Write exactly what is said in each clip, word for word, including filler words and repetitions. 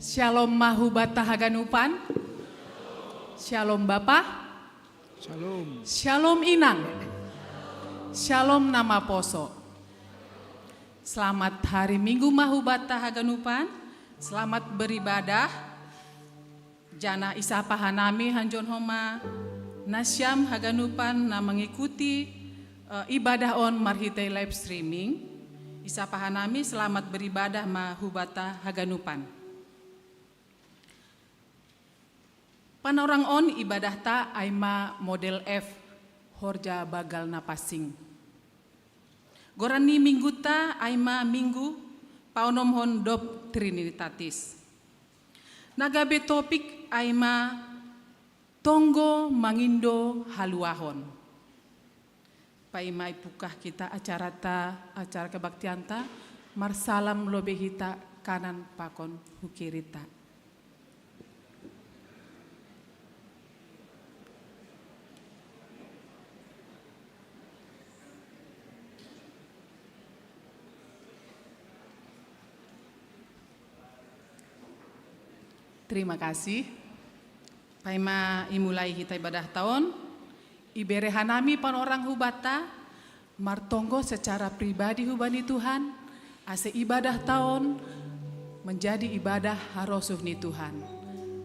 Shalom ma hubata haganupan. Shalom Bapa. Shalom. Shalom Inang. Shalom na maposo. Selamat hari Minggu ma hubata haganupan. Selamat beribadah. Janah isapa hanami hanjuhon homa nasiam haganupan na mangikuti eh, ibadah on marhitei live streaming. Isapa hanami selamat beribadah ma hubata haganupan. Panorang on ibadahta ai ma model F, horja bagal na pansing. Goran ni mingguta ai ma minggu paonomhon dob Trinitatis. Na gabe topik ai ma tonggo mangindo haluahon. Paima ipungkah hita acarata, acara kebaktianta, marsalam lobei hita kanan pakon hu kirita. Terima kasih. Paima imulai hita ibadahta on, ibere hanami panorang hubata, martonggo secara pribadi hubani Tuhan, ase ibadahta on menjadi ibadah harosuh ni Tuhan.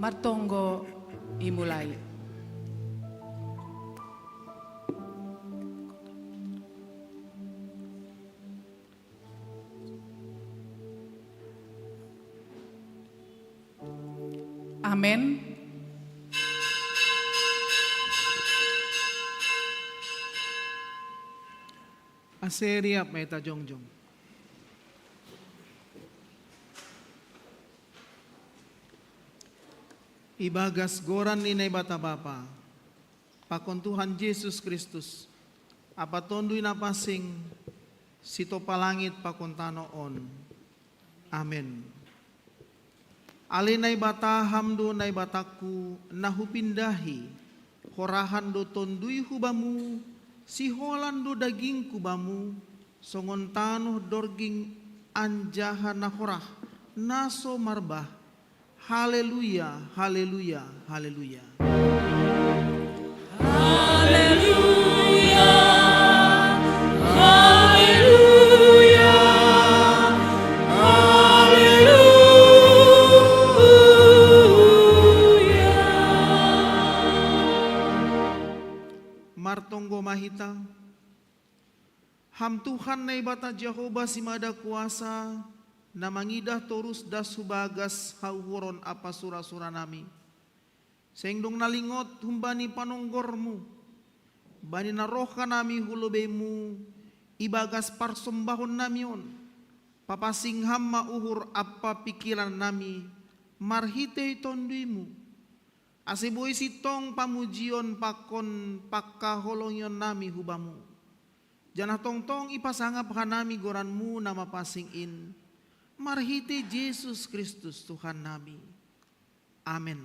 Martonggo imulai. Amen. Ase riap ma hita jongjong. Ibagas goran ni Naibata Bapa, pakon Tuhan Jesus Kristus, ampa Tonduy Na Pansing, sitompa langit pakon tano on. Amen. Ale Naibata, Ham do Naibatangku, na hupindahi, horahan do Tonduy hu Bamu, siholan do dagingku Bamu, songon tanoh dorging anjaha na horah, na so marbah. Haleluya, haleluya, haleluya. Haleluya, haleluya, haleluya. Martonggo ma hita. Ham Tuhan Naibata Jahowa Simada Kuasa, na mangidah torus das hu bagas hauhuron ampa sura-suranami. Seng dong na lingot humbani panonggormu, bani na roh hanami hu lobeimu ibagas parsombahonnami on, papansing Ham ma uhur ampa pingkirannami marhitei Tonduymu, ase boi sintong pamujion pakon panghaholongionnami hu Bamu. Janah tongtong ipasangap hanami goranMu na mapansing in, marhitei Jesus Kristus Tuhannami. Amen.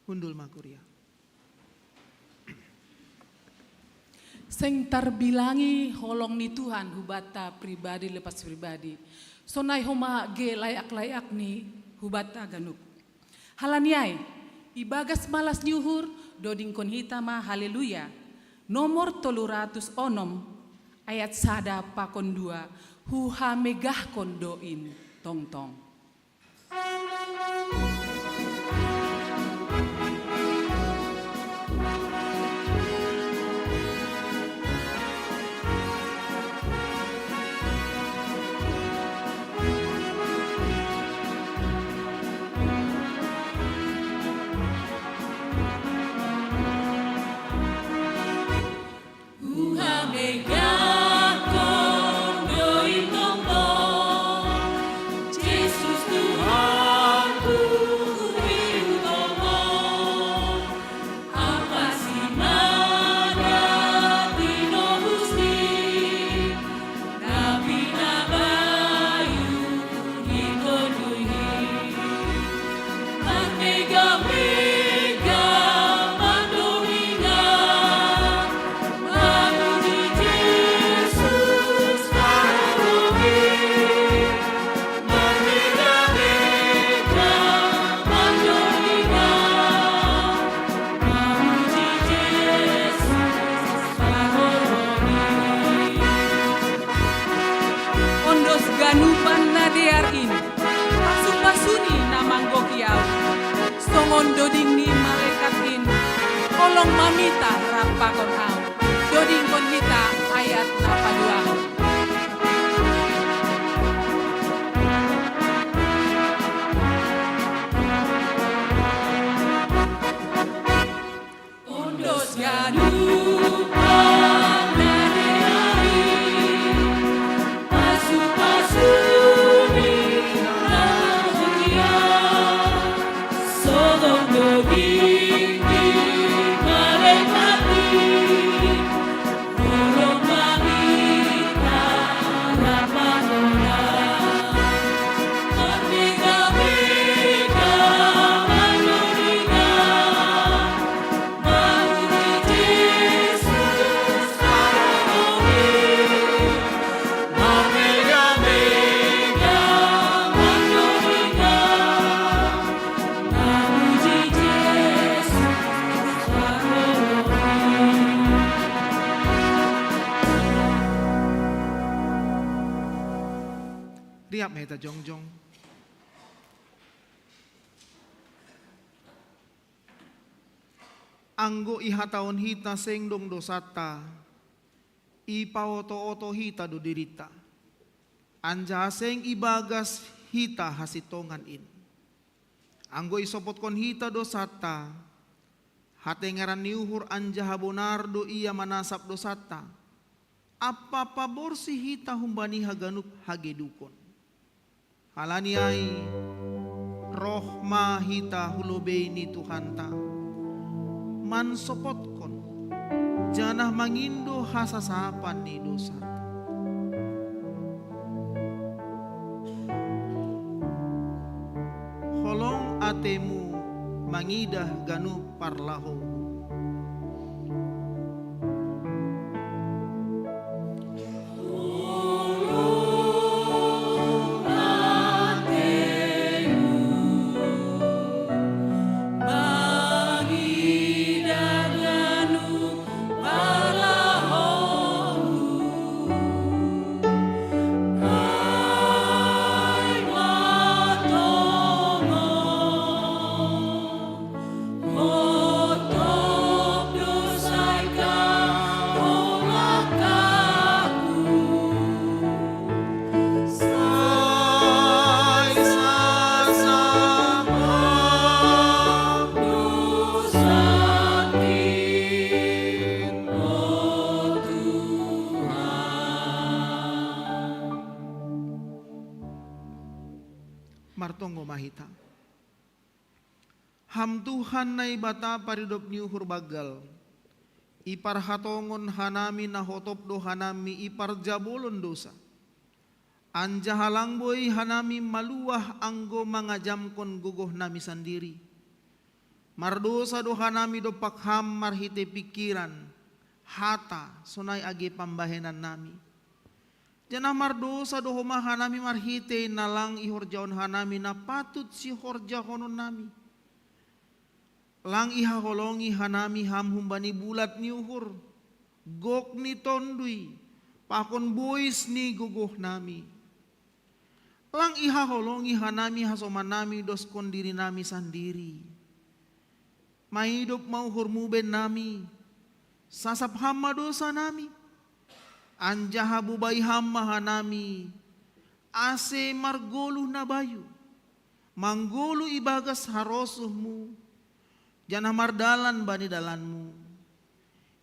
Hundul ma kuria. Seng tarbilangi holong ni Tuhan hubanta pribadi lepas pribadi. Sonai homa ge layak-layak ni hubanta ganup. Halani ai, ibagas malas ni uhur, dodingkon hita ma Haleluya, nomor tolu ratus onom, ayat sada pakon dua, huhamegahkon do in tongtong. Ganupan na dear in, pasu-pasuni na manggohi au. Songon doding ni malekat in, holong ma hita rap pakon au. Dodingkon hita ayat na paduahon. Riap ma hita jongjong. Anggo ihatahon hita seng dong dosanta, ipaoto-oto hita do dirinta, anjaha seng ibagas hita hasintongan in. Anggo isopotkon hita dosanta, hatengeran ni uhur anjaha bonar do Ia manasap dosanta, ampa paborsih hita humbani haganup hagedukon. Halani ai, roh ma hita hu lobei ni Tuhanta, mansopotkon, janah mangindo hasasapan ni dosanta. Holong atemu mangidah ganup parlahoumu. Martonggo ma hita. Ham Tuhan Naibata paridop ni uhur banggal, iparhatongon hanami na hotop do hanami iparjabolon dosa. Anjaha lang boi hanami maluah anggo mangajamkon gogohnami sandiri. Mardosa do hanami dompak Ham marhitei pingkiran, hata, sonai age pambahenannami. Janah mardosa do homa hanami marhitei na lang ihorjahon hanami na patut sihorjahononnami. Lang ihaholongi hanami Ham humbani bulat ni uhur, gok ni tonduy, pakon bois ni gogohnami. Lang ihaholongi hanami hasomannami doskon dirinami sandiri. Maidop ma uhurmu bennami, sasap Ham ma dosanami, anjaha bubai Ham ma hanami, ase margoluh na bayu, manggoluh ibagas harosuhmu, janah mardalan bani dalanmu.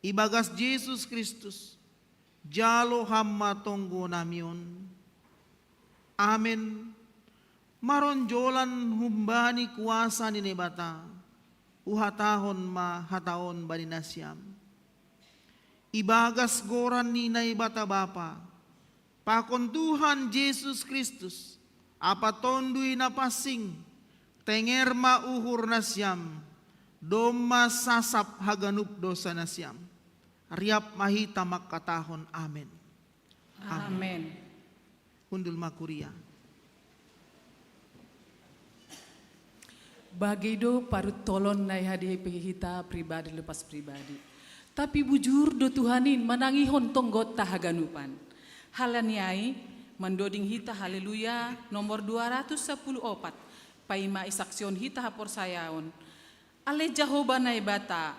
Ibagas Jesus Kristus, jalo Ham ma tonggonami on. Amen. Maronjolan humbani kuasa ni Naibata, huhatahon ma hata on bani nasiam. Ibagas goran ni Naibata Bapa, pakon Tuhan Jesus Kristus, ampa Tonduy Napansing, tenger ma uhur nasiam, domma sasap haganup dosa nasiam. Riap ma hita mangkatahon amen. Amen. Hundul ma kuria. Bage do paruntolon na ihadei pe hita pribadi lepas pribadi. Tapi bujur do Tuhan in manangihon tonggonta haganupan. Halani ai, Mandoding hita Haleluya nomor dua ratus sapuluh opat, paima isaksihon hita haporsayaon. Ale Jahowa Naibata.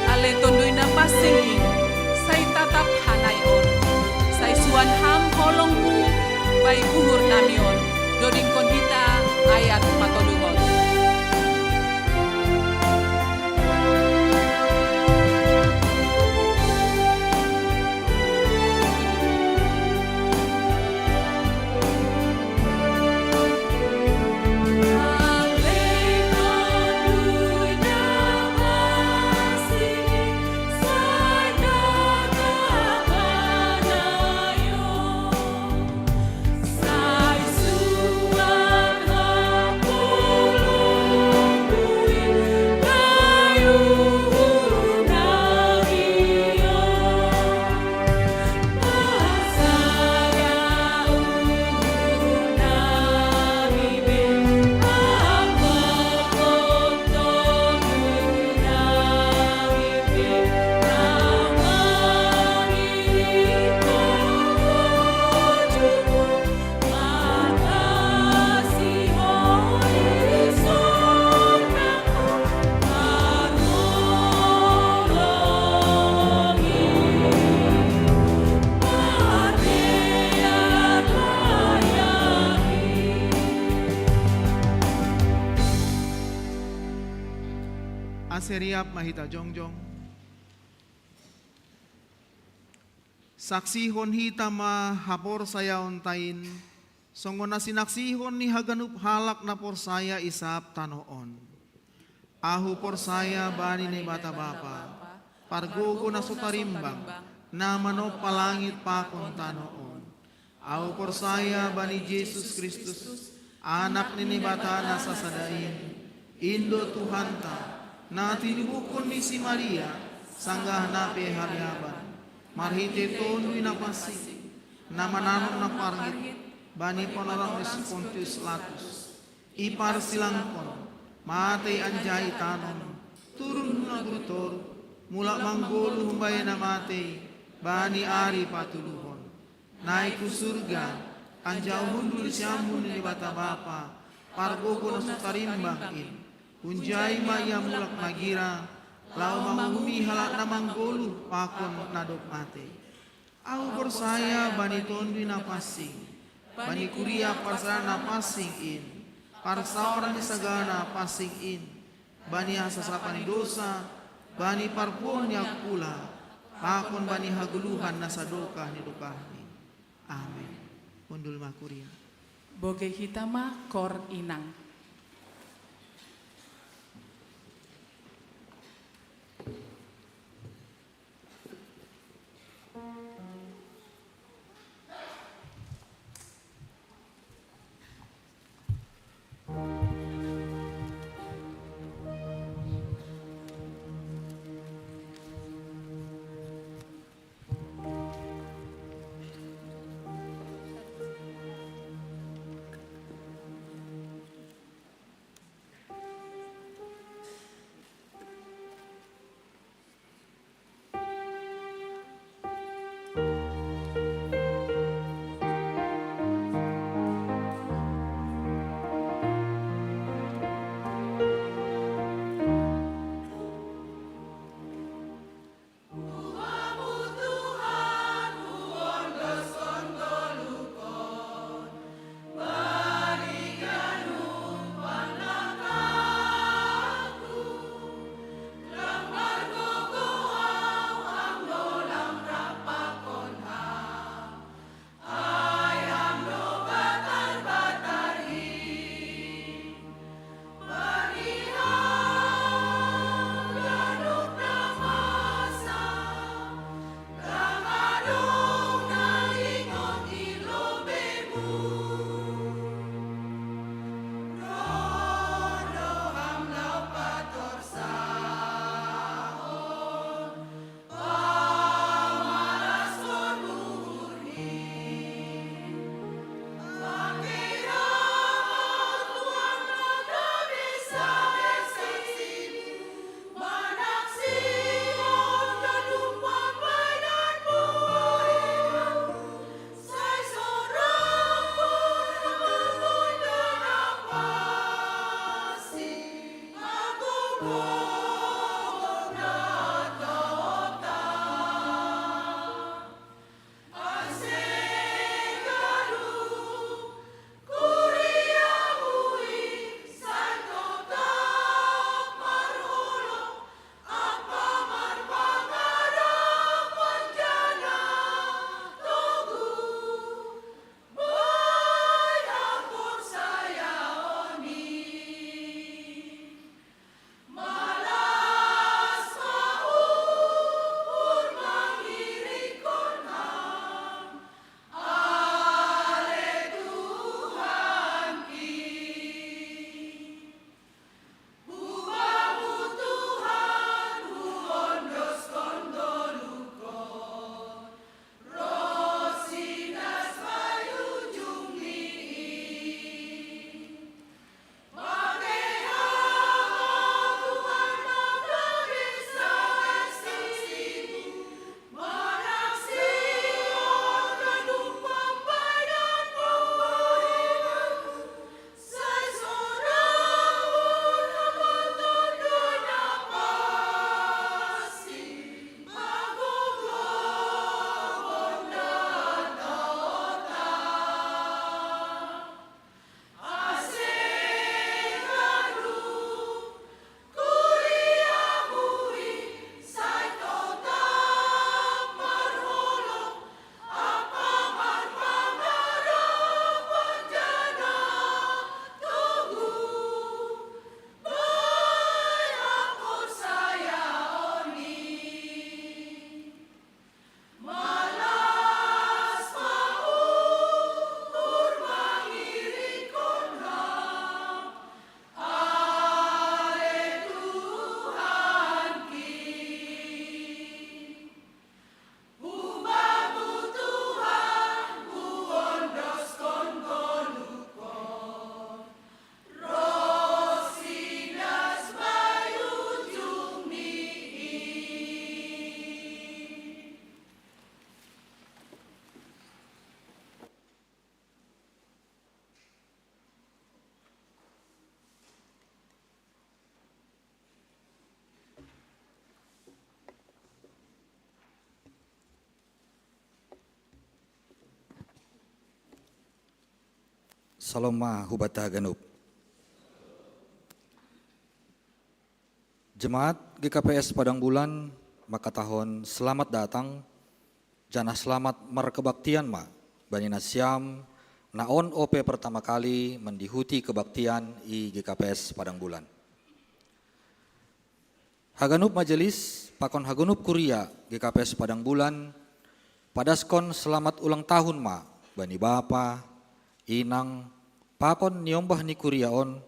Ale Tonduy Na Pansing i, sai tatap hanaion, sai suan Ham holongMu bai uhur nami on. Dodingkon hita ayat patoluhon. Ase riap ma hita jongjong. Saksihon hita ma haporsayaonta in, songon na sinaksihon ni haganup halak na porsaya i sab tanoh on. Ahu porsaya bani Naibata Bapa, pargogo na so tarimbang, na manompa langit pakon tanoh on. Ahu porsaya bani Jesus Kristus, Anak ni Naibata na sasada in, in do Tuhanta, na tinubuhon ni si Maria, sanggah na pe habeaban, marhite Tonduy Na Pansing, na mananom na parngit bani panorang ni si Pontius Latus. Iparsilangkon, matei anjaha itanom, turun hu nagori toruh, Mulak manggoluh humbai na matei, bani ari patuluhon. Naik hu surga, anjaha hundul siamun ni Debata Bapa, pargogoh na so tarimbang in. Hunjai ma ia mulak magira, laho manguhumi halak na manggoluh pakon na dob matei. Ahu porsaya bani Tonduy Napansing, bani kuria parsaoran na pansing in, parsaoran ni sagala na pansing in, bani hasasapan ni dousa, bani parpuhoon ni angkula, pakon bani hagoluhan na sadokah ni dokahni. Amen. Hundul ma kuria. Bogei hita ma koor inang. Salom ma hubata haganup. Jemaat G K P S Padang Bulan, mangkatahon selamat datang, janah selamat markebaktian ma bani nasiam na on ope pertama kali mandihuti kebaktian i G K P S Padang Bulan. Haganup majelis pakon haganup kuria G K P S Padang Bulan, padaskon selamat ulang tahun ma bani bapa, inang, pakon niombah ni kuria on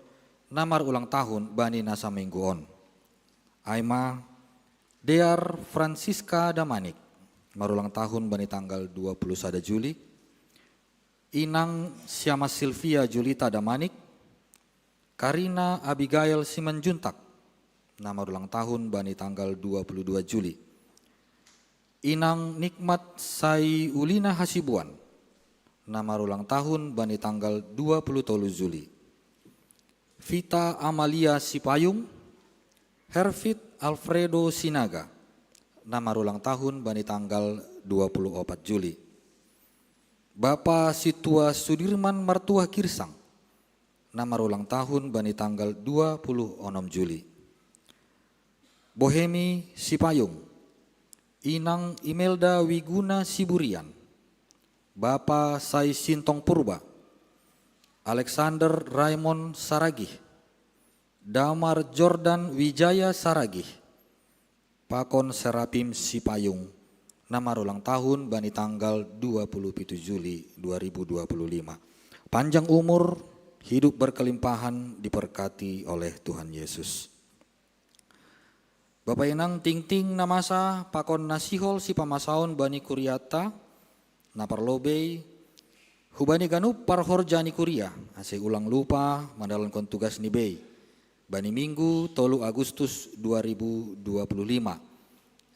na marulang tahun bani na saminggu on. Ai ma, Dear Francisca Damanik, marulang tahun bani tanggal dua puluh sada Juli. Inang Siama Silvia Julita Damanik, Karina Abigail Simanjuntak, na marulang tahun bani tanggal dua puluh dua Juli. Inang Nikmat Sai Ulina Hasibuan, na marulang tahun bani tanggal dua puluh tolu Juli. Vita Amalia Sipayung, Hervit Alfredo Sinaga, na marulang tahun bani tanggal dua puluh opat Juli. Bapa Situa Sudirman Martua Kirsang, na marulang tahun bani tanggal dua puluh onom Juli. Bohemi Sipayung, Inang Imelda Wiguna Siburian, Bapa Sai Sintong Purba, Alexander Raymond Saragih, Damar Jordan Wijaya Saragih, pakon Serapim Sipayung, na marulang tahun bani tanggal dua puluh pitu Juli dua ribu dua puluh lima. Panjang umur, hidup berkelimpahan, diberkati oleh Tuhan Yesus. Bapa inang, tingting na masa pakon na sihol sipamasaon bani kuriata, na parlobei, hubani ganup parhorja ni kuria, ase ulang lupa mandalankon tugas ni bei, bani Minggu tolu Agustus dua ribu dua puluh lima.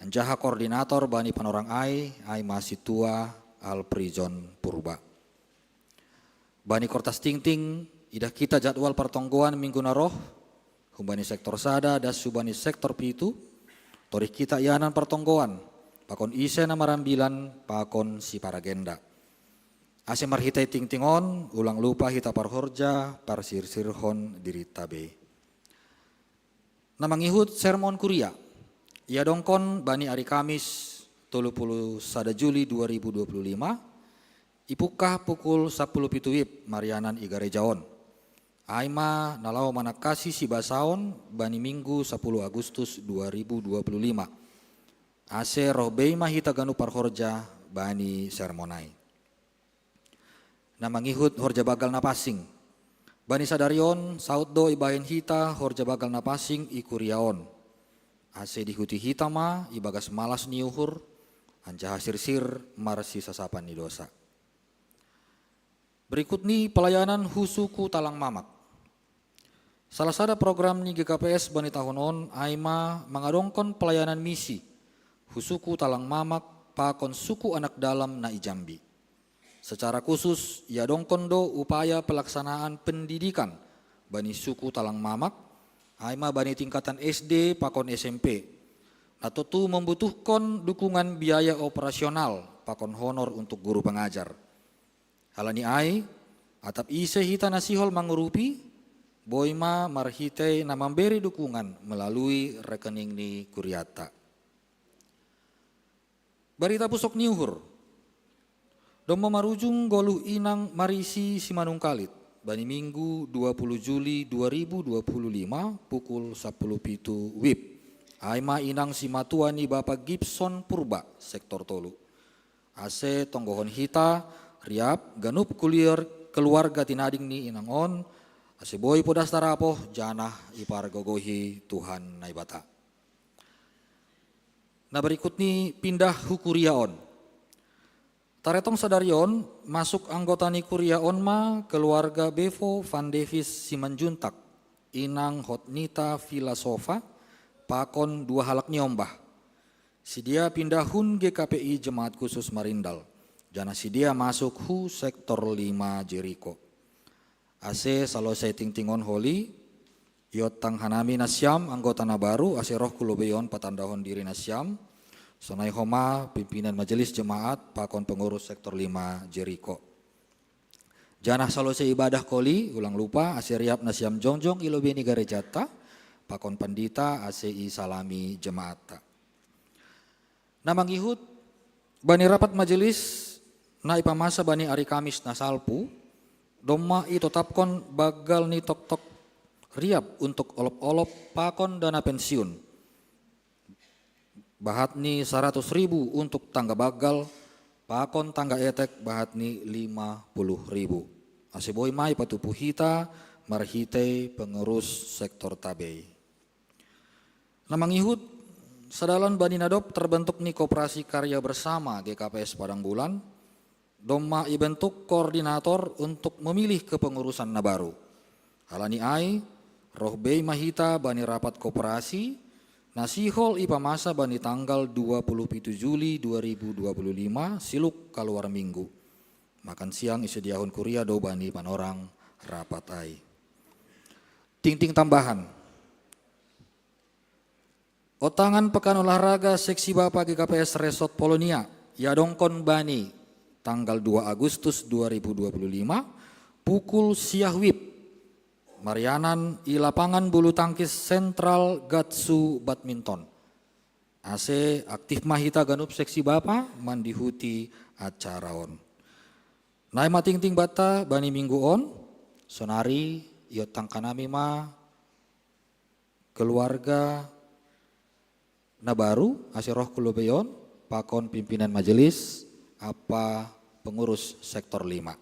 Anjaha koordinator bani panorang ai, ai ma Situa Alprijon Purba. Bani kortas tingting, idah kita jadwal partonggoan minggu na roh, humbani sektor sada das hubani sektor pitu, torih kita ianan partonggoan, pakon ise na marambilan, pakon siparagenda. Ase marhitei tingting on, ulang lupa hita parhorja, parsirsirhon dirita bei. Na mangihut sermon kuria, iadongkon bani ari Kamis tolu puluh sada Juli dua ribu dua puluh lima, ipungkah pukul sapuluh pitu wib marianan i gareja on. Ai ma na laho manangkasi sibasaon bani Minggu sapuluh Agustus dua ribu dua puluh lima. Ase roh bei ma hita ganup parhorja bani sermon ai. Na mangihut horja banggal na pansing. Bani sadari on, saud do ibahen hita horja banggal na pansing i kuria on. Ase diihuti hita ma ibagas malas ni uhur, anjaha sirsir marsisasapan ni dosa. Berikut ni pelayanan hu suku Talang Mamak. Salah sada program ni G K P S bani tahun on, ai ma mangadongkon pelayanan misi hu suku Talang Mamak pakon suku anak dalam na i Jambi. Secara khusus, iadongkon do upaya pelaksanaan pendidikan bani suku Talang Mamak, ai ma bani tingkatan S D pakon S M P, na tontu membutuhkon dukungan biaya operasional pakon honor untuk guru pengajar. Halani ai, atap ise hita na sihol mangurupi, boi ma marhitei na mambere dukungan melalui rekening ni kuriata. Barita pusok ni uhur. Domma marujung goluh inang marisi Simanungkalit bani Minggu dua puluh Juli dua ribu dua puluh lima pukul sapuluh pitu wib. Ai ma inang simatua ni Bapa Gibson Purba, sektor tolu. Ase tonggohon hita, riap, ganup kulior keluarga tinading ni inang on, ase boi podas tarapoh janah ipargogohi Tuhan Naibata. Na berikut ni pindah hu kuria on. Taretong sadari on, masuk anggota ni kuria on ma keluarga Bevo Van Devis Simanjuntak, inang Hotnita Filasofa, pakon dua halak ni ombah. Sidia pindah hun G K P I Jemaat Khusus Marindal, janah sidia masuk hu sektor lima Jeriko. Ase salosai tingting on holi, iontang hanami nasiam anggota na baru, ase roh hu lobei on patandahon diri nasiam, sonai homa pimpinan majelis jemaat pakon pengurus sektor lima Jeriko. Janah salosei ibadah koli, ulang lupa, ase riap nasiam jongjong i lobei ni garejanta, pakon pandita ase isalami jemaatta. Na mangihut bani rapat majelis na ipamasa bani ari Kamis na salpu, domma itotapkon banggal ni toktok riap untuk olop-olop pakon dana pensiun, bahat ni saratus ribu untuk tangga banggal, pakon tangga etek bahat ni lima puluh ribu. Ase boi ma ipatupu hita marhitei pengurus sektor tabei. Na mangihut, sadalan bani na dob terbentuk ni koperasi karya bersama G K P S Padang Bulan, domma ibentuk koordinator untuk memilih kepengurusan na baru. Halani ai, roh bei ma hita bani rapat koperasi, na sihol ipamasa bani tanggal dua puluh pitu Juli dua ribu dua puluh lima, siluk kaluar minggu. Makan siang isediahon kuria do bani panorang rapat ai. Tingting tambahan. Otangan Pekan Olahraga Seksi Bapa G K P S Resort Polonia iadongkon bani tanggal dua Agustus dua ribu dua puluh lima, pukul siah wib, marianan i lapangan bulu tangkis Sentral Gatsu Badminton. Ase aktif ma hita ganup seksi bapa mandihuti acara on. Nai ma tingting banta bani minggu on, sonari iontangkan nami ma keluarga na baru ase roh ku lobei on, pakon pimpinan majelis ampa pengurus sektor lima.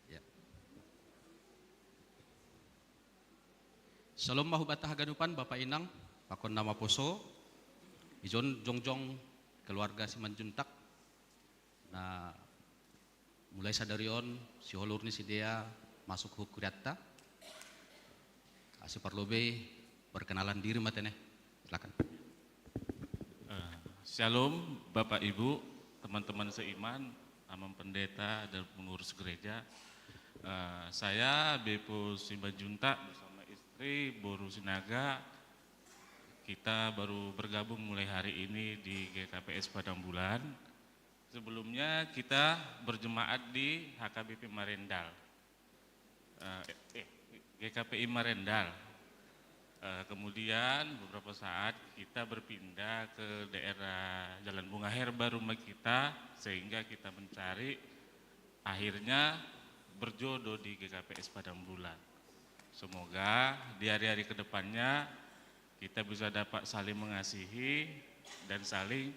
Ya. Shalom ma hubanta haganupan, Bapa, Inang, pakon na maposo, ijon jongjong keluarga Simanjuntak. Na mulai sadari on, sihol uhur ni sidea masuk hu kuriatta. Ase parlobei perkenalan diri ma tene. Silakan. Eh, Shalom, Bapak Ibu, teman-teman seiman, Amang Pendeta, dan pengurus gereja. Eh, saya Bepo Simanjuntak bersama istri, Boru Sinaga. Kita baru bergabung mulai hari ini di G K P S Padang Bulan. Sebelumnya kita berjemaat di H K B P Marendal. Eh, eh, G K P I Marendal. Eh, kemudian beberapa saat kita berpindah ke daerah Jalan Bunga Herba rumah kita, sehingga kita mencari, akhirnya berjodoh di G K P S Padang Bulan. Semoga di hari-hari kedepannya kita bisa dapat saling mengasihi dan saling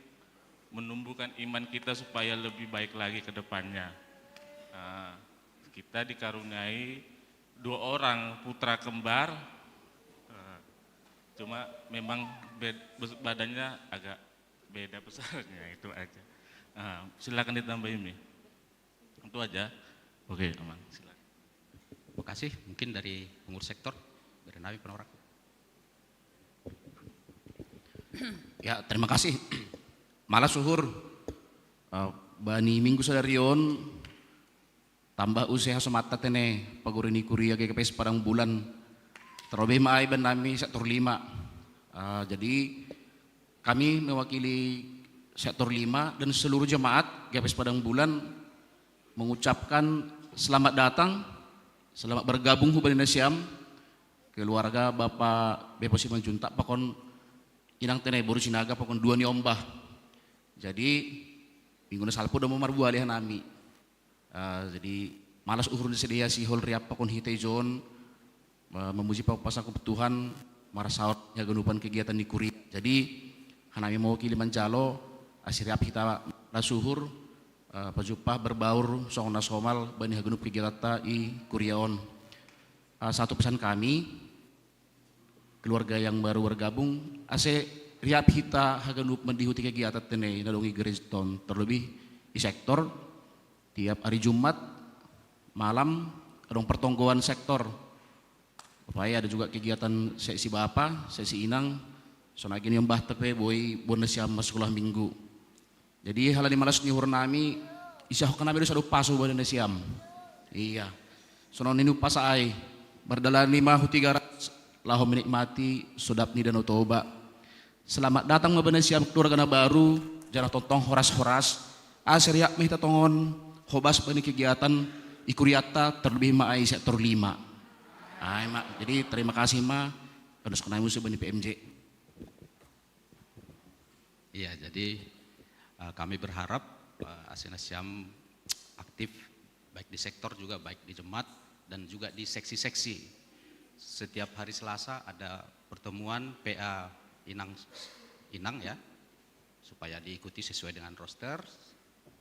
menumbuhkan iman kita supaya lebih baik lagi ke depannya. Eh, kita dikaruniai dua orang putra kembar, eh, cuma memang bed-, bes-, badannya agak beda besarnya, itu aja. Eh, silakan ditambahin, Mi. Itu aja. Oke, Amang, silakan. Makasih, mungkin dari pengurus sektor, dari nami panorang. Ya, terima kasih. Malas uhur, eh, bani minggu sadari on, tambah use hasomanta tene paguru ni kuria G K P S Padang Bulan, terlebih ma ai bani nami sektor lima. Eh, jadi kami mewakili sektor lima dan seluruh jemaat G K P S Padang Bulan mengucapkan selamat datang, selamat bergabung hubani nasiam, keluarga Bapak Bepo Simanjuntak pakon Inang tene Boru Sinaga pakon dua ni ombah. Jadi minggu na salpu do ma marbuah ale hanami. Eh, jadi malas uhur ni sidea sihol riap pakon hita ijon, eh, memuji pakon pasangkup Tuhan, marsaor haganupan kegiatan ni kuria. Jadi hanami mewakili manjalo, ase riap hita malas uhur, eh, pajumpah berbaur songon na somal bani haganup kegiatanta i kuria on. Eh, satu pesan kami, keluarga yang baru bergabung, ase riap hita haganup mandihuti kegiatan tene na adong i gerejanta on, terlebih i sektor, tiap ari Jumat malam adong pertonggoan sektor. Supaya ada juga kegiatan seksi bapa, seksi inang, sonari gini ombah tepe boi bona siam ma sekolah minggu. Jadi halani malas ni uhur nami, isi ahok nami do sada upasu bona siam. Iya. Sonari ni upasu ai, berdalani ma hu Tiga Ras, laho menikmati sodap ni Danau Toba. Selamat datang ma bona siam keluarga na baru, jala tongtong horas-horas, ase riak ma hita tongon, hobas bani kegiatan, i kuriata terlebih ma ai sektor lima. Ai ma, jadi terima kasih ma, kandus kenai musuh bani P M J. Iya, jadi eh, kami berharap eh, ase na siam aktif baik di sektor juga, baik di jemaat dan juga di seksi-seksi. Setiap hari Selasa ada pertemuan P A inang inang ya, supaya diikuti sesuai dengan roster.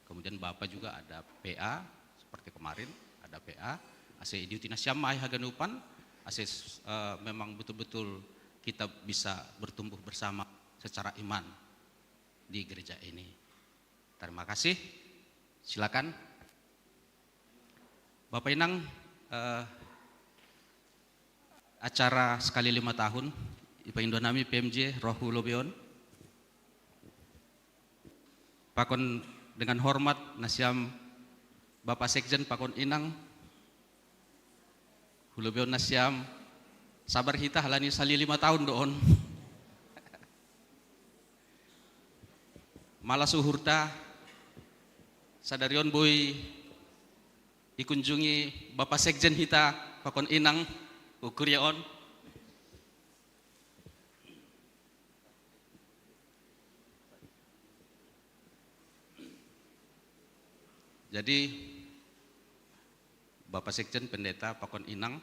Kemudian Bapak juga ada P A seperti kemarin, ada P A. Ase idiuti na siam ma ai haganupan, ase eh, memang betul-betul kita bisa bertumbuh bersama secara iman di gereja ini. Terima kasih. Silakan. Bapak Inang, eh, acara sekali lima tahun, ipangindo nami P M J Rohu Lobeon. Pakon dengan hormat na siam Bapak Sekjen pakon Inang, hu Lobeon na siam, sabar hita halani sali lima tahun do on. Malas uhurta, sadari on boi ikunjungi Bapak Sekjen hita pakon Inang, ukuria on. Jadi Bapak Sekjen, Pendeta, pakon Inang,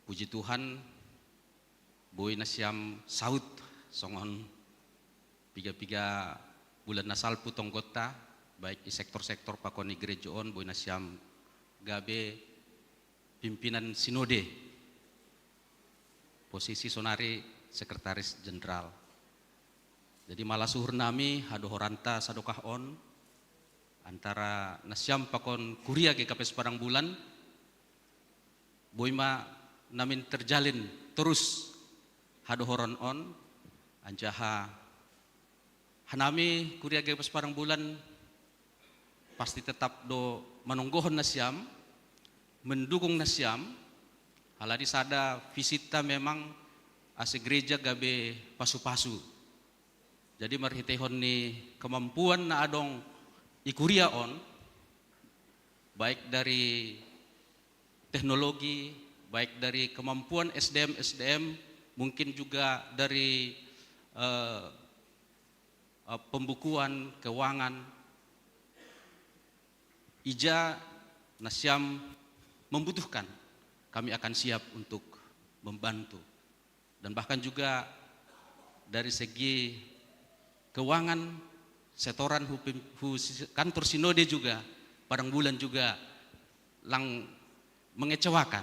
puji Tuhan, boi na siam saut songon piga-piga bulan na salpu tonggotta, baik i sektor-sektor pakon i gereja on, boi na siam gabe pimpinan sinode, posisi sonari sekretaris jenderal. Jadi malas uhur nami hadohoranta sadokah on, antara na siam pakon kuria G K P S Padang Bulan, boi ma namin terjalin terus hadohoron on, anjaha hanami kuria G K P S Padang Bulan pasti tetap do manonggohon na siam, mendukung na siam, halani sada visitta memang ase gereja gabe pasu-pasu. Jadi marhiteihon ni kemampuan na adong i kuria on, baik dari teknologi, baik dari kemampuan S D M, S D M, mungkin juga dari eh, eh, pembukuan, keuangan, ija na siam membutuhkan, kami akan siap untuk membantu. Dan bahkan juga dari segi keuangan, setoran hu, hu kantor sinode juga, Padang Bulan juga lang mengecewakan.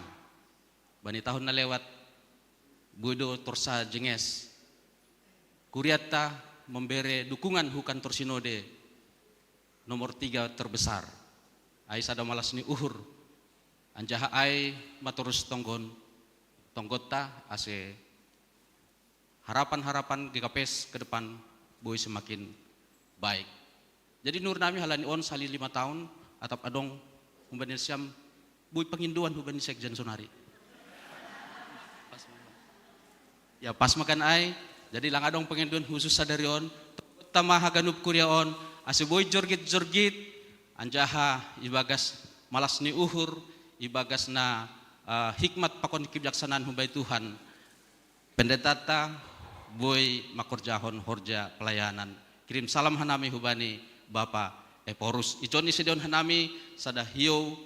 Bani tahun na lewat, boi do torsa jenges. Kuriatta membere dukungan hu kantor sinode nomor tiga terbesar. Ai sada malas ni uhur. Anjaha ai ma torus tonggon, tonggotta ase harapan-harapan G K P S ke depan boi semakin baik. Jadi ni uhur nami halani on sali lima tahun, atap adong humbani siam boi pangindoan humbani sekjen sonari. Ya pas makan ai, jadi lang adong pangindoan khusus sadari on, tama haganup kuria on, ase boi jorgit-jorgit, anjaha ibagas malas ni uhur, ibagas na uh, hikmat pakon kebijaksanaan humbani Tuhan. Pendetata boi makorjahon horja pelayanan. Kirim salam hanami hubani Bapa Ephorus. Ijon ni sidon hanami sada hiou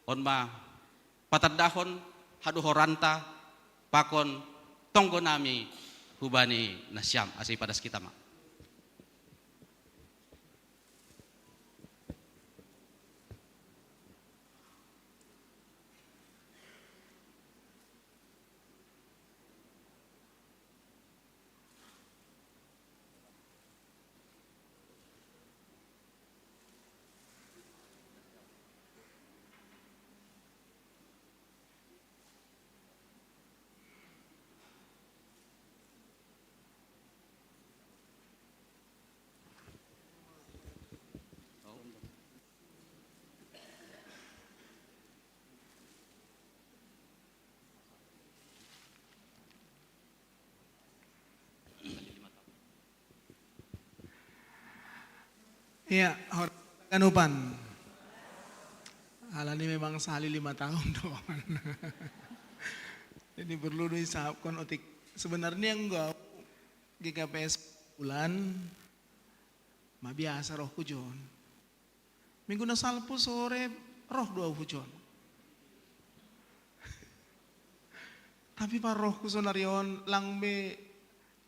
on ma patandahon hadohoranta pakon tonggo nami hubani nasiam. Ase ipadas kita ma. Iya, hor-, kanupan. Alani memang sehali lima tahun doang. Jadi perlu dihisapkan otik. Sebenarnya enggak, G K P S bulan, ma biasa rohku John. Minggu na salpu sore roh dua hujon. Tapi parohku sonarion lang be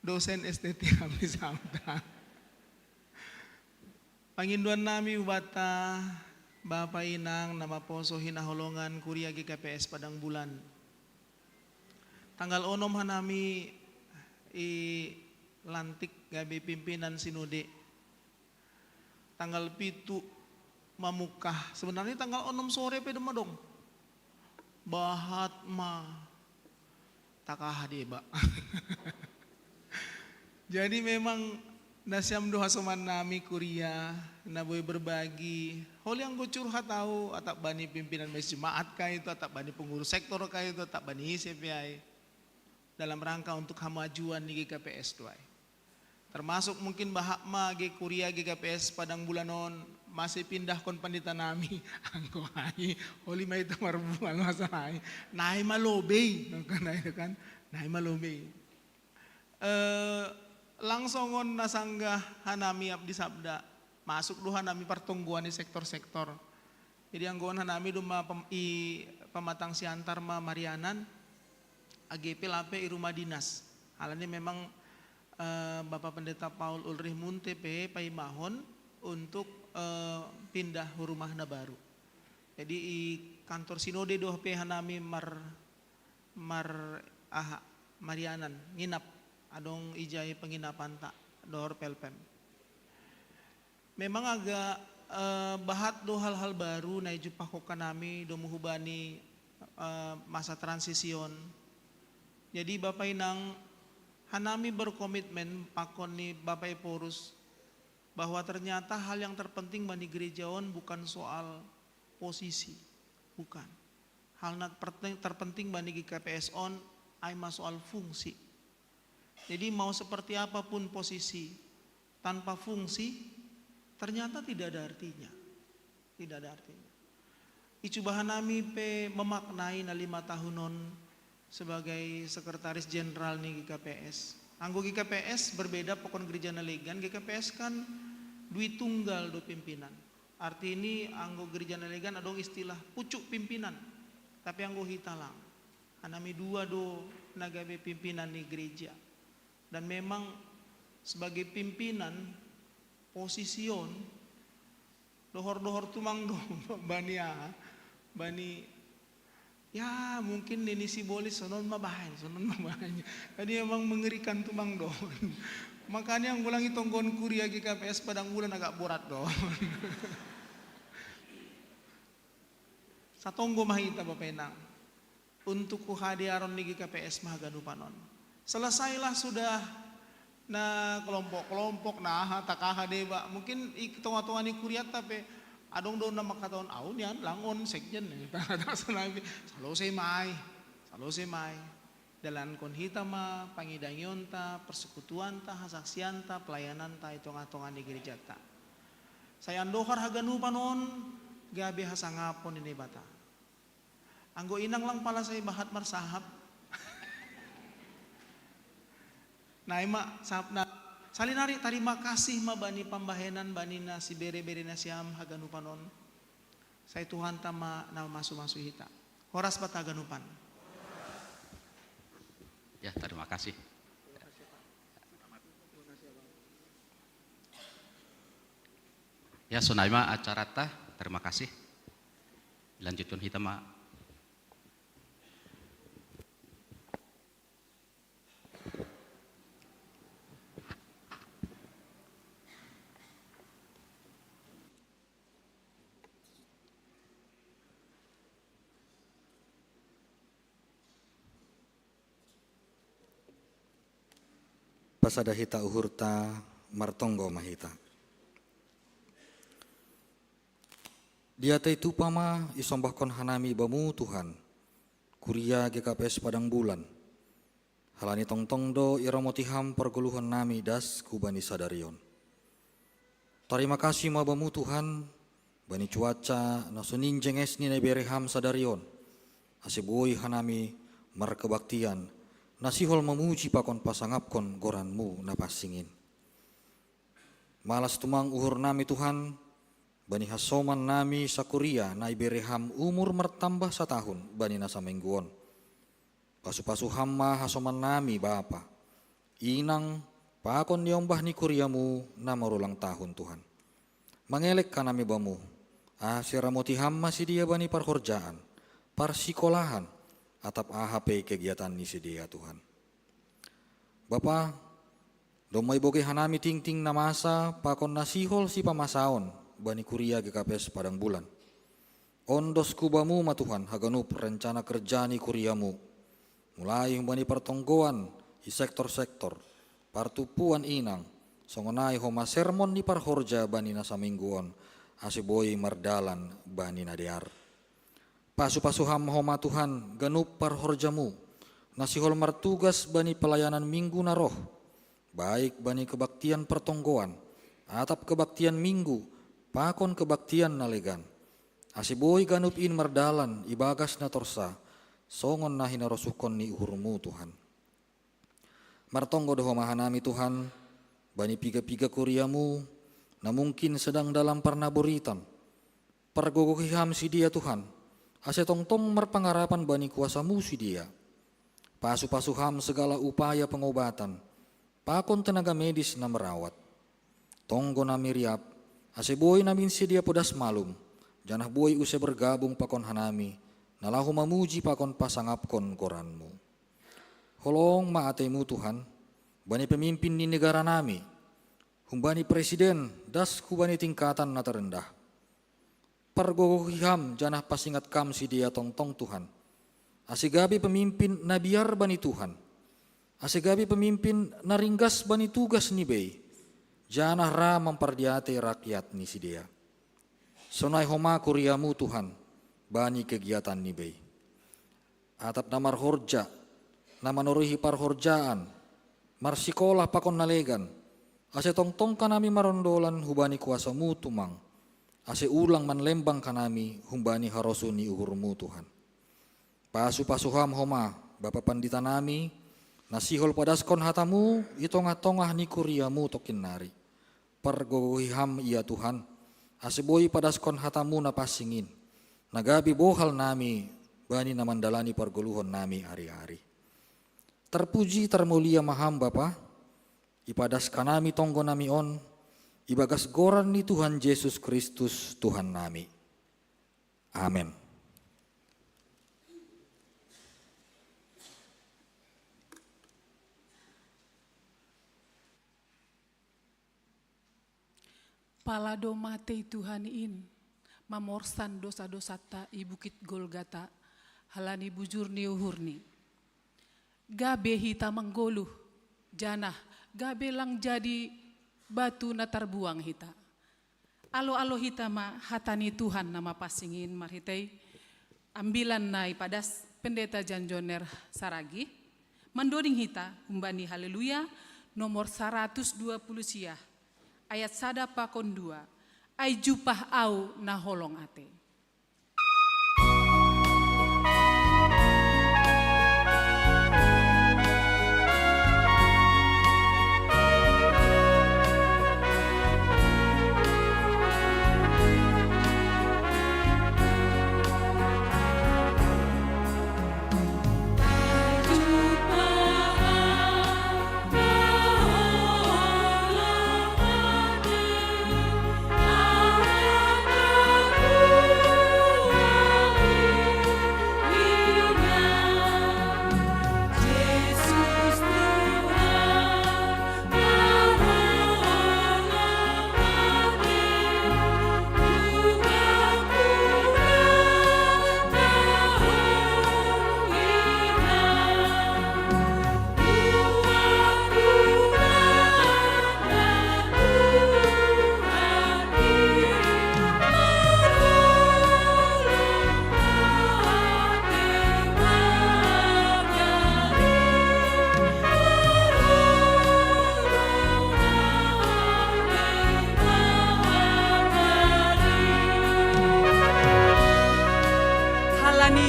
dosen S T T kami sabda. Panginduan nami ubata, Bapa Inang, nama poso hinaholongan kuria G K P S Padang Bulan. Tanggal onom hanami i lantik gabe pimpinan sinode. Tanggal pitu mamukah. Sebenarnya tanggal onom sore pe dong madong. Bahat ma. Takaha deba. Jadi memang nasiam doha soman nami kuria, na boleh berbagi. Holi anggo curhat au, atap bani pimpinan majelis jemaat kah itu, atap bani pengurus sektor kah itu, atap bani ise pe ai. Dalam rangka untuk hamajuan ni G K P S tu ai. Termasuk mungkin bahat ma ge kuria G K P S Padang Bulan on, masih pindahkon pandita nami. Anggo ai, holi ma ita marbual masalah ai. Nai ma lobei, kan, nai kan. Nai ma lobei. Eh, langsung on na sanggah hanami abdi sabda. Masuk do hanami partonggoan i sektor-sektor. Jadi anggo on hanami do ma pem-, i Pematang Siantar ma marianan, A G P lape i rumah dinas. Alani memang, eh, Bapak Pendeta Paul Ulrich Munte pe paimahon untuk, eh, pindah rumah na baru. Jadi i kantor sinode do pe hanami mar-, mar-, aha, marianan, nginap, adong ijai penginapanta, dohor pelpem. Memang agak, eh, bahat do hal-hal baru na ijumpahkon hanami domu hubani, eh, masa transisi on. Jadi Bapa Inang, hanami berkomitmen pakon ni Bapa Ephorus bahwa ternyata hal yang terpenting bani gereja on bukan soal posisi, bukan. Hal na terpenting, terpenting bani G K P S on ai ma soal fungsi. Jadi mau seperti apapun posisi, tanpa fungsi, ternyata tidak ada artinya. Tidak ada artinya. Icuba hanami pe memaknai na lima tahun on sebagai sekretaris jenderal ni G K P S. Anggo G K P S berbeda pakon gereja na legan, G K P S kan dui tunggal do pimpinan. Arti ni anggo gereja na legan adong istilah pucuk pimpinan. Tapi anggo hita lang. Hanami dua do na gabe pimpinan ni gereja. Dan memang sebagai pimpinan, posisi on, dohor-dohor tumang do bani aha, bani, ya, mungkin nini Sibolis sonon ma bahen, sonon ma bahen. Jadi memang mengerikan tumang do. Makanya anggo lang i tonggohon kuria G K P S Padang Bulan agak borat do. Satonggo ma hita Bapa Inang. Untuk huhadiaron ni G K P S ma haganupan on. Selesailah sudah na kelompok-kelompok, na aha, takaha deba. Mungkin i tonga-tonga ni kurianta pe adong do na mangkatahon, au nian lang on sekjen. Salose ma i, salose ma i. Dalankon hita ma pangidangionta, persekutuanta, hasaksianta, pelayananta i tonga-tonga ni gerejanta. Sai andohar haganupan on gabe hasangapon ni Naibata. Anggo Inang lang pala sai bahat marsahap. Nai ma sahapna. Salinari tarima kasih ma bani pambahenan bani na sibere-bere nasiam haganupan on. Sai Tuhanta ma na masu-masu hita. Horas banta haganupan. Ya, terima kasih. Ya, sonai ma acarata. Terima kasih. Lanjutkan hita ma. Pasada hita uhurta, martonggo ma hita. Diatei tupa ma isombahkon hanami Bamu Tuhan, kuria G K P S Padang Bulan. Halani tongtong do iromoti Ham pargoluhon nami das hubani sadari on. Tarima kasih ma Bamu Tuhan, bani cuaca na sonin jenges ni na ibere Ham sadari on, ase boi hanami markebaktian, na sihol mamuji pakon pasangapkon goran-Mu na pansing in. Malas tumang uhur nami Tuhan, bani hasoman nami sakuria na ibere Ham umur martambah satahun bani na saminggu on. Pasu-pasu Ham ma hasoman nami Bapa, Inang, pakon niombah ni kuria-Mu na marulang tahun Tuhan. Mangelek hanami Bamu, ase ramoti Ham ma sidea bani parhorjaan, parsikolahan, atap aha pe kegiatan ni sidea Tuhan. Bapa, domma ibogei hanami tingting na masa pakon na sihol sipamasaon bani kuria G K P S Padang Bulan. Ondos hubamu ma Tuhan haganup rencana kerja ni kuria-Mu, mulai humbani partonggoan i sektor-sektor, partumpuan inang, songon ai homa sermon ni parhorja bani na saminggu on, ase boi mardalan bani na dear. Pasu-pasu Ham homa Tuhan ganup parhorja-Mu, na sihol martugas bani pelayanan minggu na roh, baik bani kebaktian partonggoan, atap kebaktian minggu, pakon kebaktian na legan. Ase boi ganup in mardalan ibagas na torsa, songon na hinarosuhkon ni uhur-Mu Tuhan. Martonggo do homa hanami Tuhan, bani piga-piga kuria-Mu, na mungkin sedang dalam parnaboritan. Pargogohi Ham sidea Tuhan, ase tongtong marpangarapan bani kuasa-Mu sidea. Pasu-pasu Ham segala upaya pengobatan, pakon tenaga medis na merawat. Tonggo nami riap, ase boi namin sidea podas malum, janah boi use bergabung pakon hanami, na laho mamuji pakon pasangapkon goran-Mu. Holong ma atei-Mu Tuhan, bani pemimpin ni negara nami, humbani presiden das hubani tingkatan na terendah. Pargogohi Ham janah pasingat Kam sidea tongtong Tuhan, ase gabe pemimpin na biar bani Tuhan, ase gabe pemimpin na ringgas bani tugas ni bei, janah ra mampardiatei rakyat ni sidea. Sonai homa kuria-Mu Tuhan, bani kegiatan ni bei. Atap na marhorja, na manorihi parhorjaan, marsikolah pakon na legan, ase tongtong hanami marondolan hubani kuasa-Mu tumang, ase ulang manlembang hanami humbani harosuh ni uhur-Mu Tuhan. Pasu-pasu Ham homa, Bapa Pandita nami, na sihol padaskon hata-Mu i tongah-tongah ni kuria-Mu tongkin nari. Pargogohi Ham ia Tuhan, ase boi padaskon hata-Mu na pansing in, na gabe bohal nami bani na mandalani pargoluhon nami ari-ari. Tarpuji tarmulia ma Ham Bapa, ipadas hanami tonggo nami on, ibagas goran ni Tuhan Jesus Kristus Tuhan nami. Amen. Pala do matei Tuhan in, mamorsan dosa-dosanta i bukit Golgata, halani bujur ni uhurni. Gabe hita manggoluh, janah gabe lang jadi batu na tarbuang hita. Alo-alo hita ma hata ni Tuhan na mapansing in marhitei ambilan na ipadas Pendeta Jan Joner Saragih, mandoding hita humbani Haleluya nomor saratus dua puluh sia, ayat sada pakon dua, ai jumpah au na holong atei.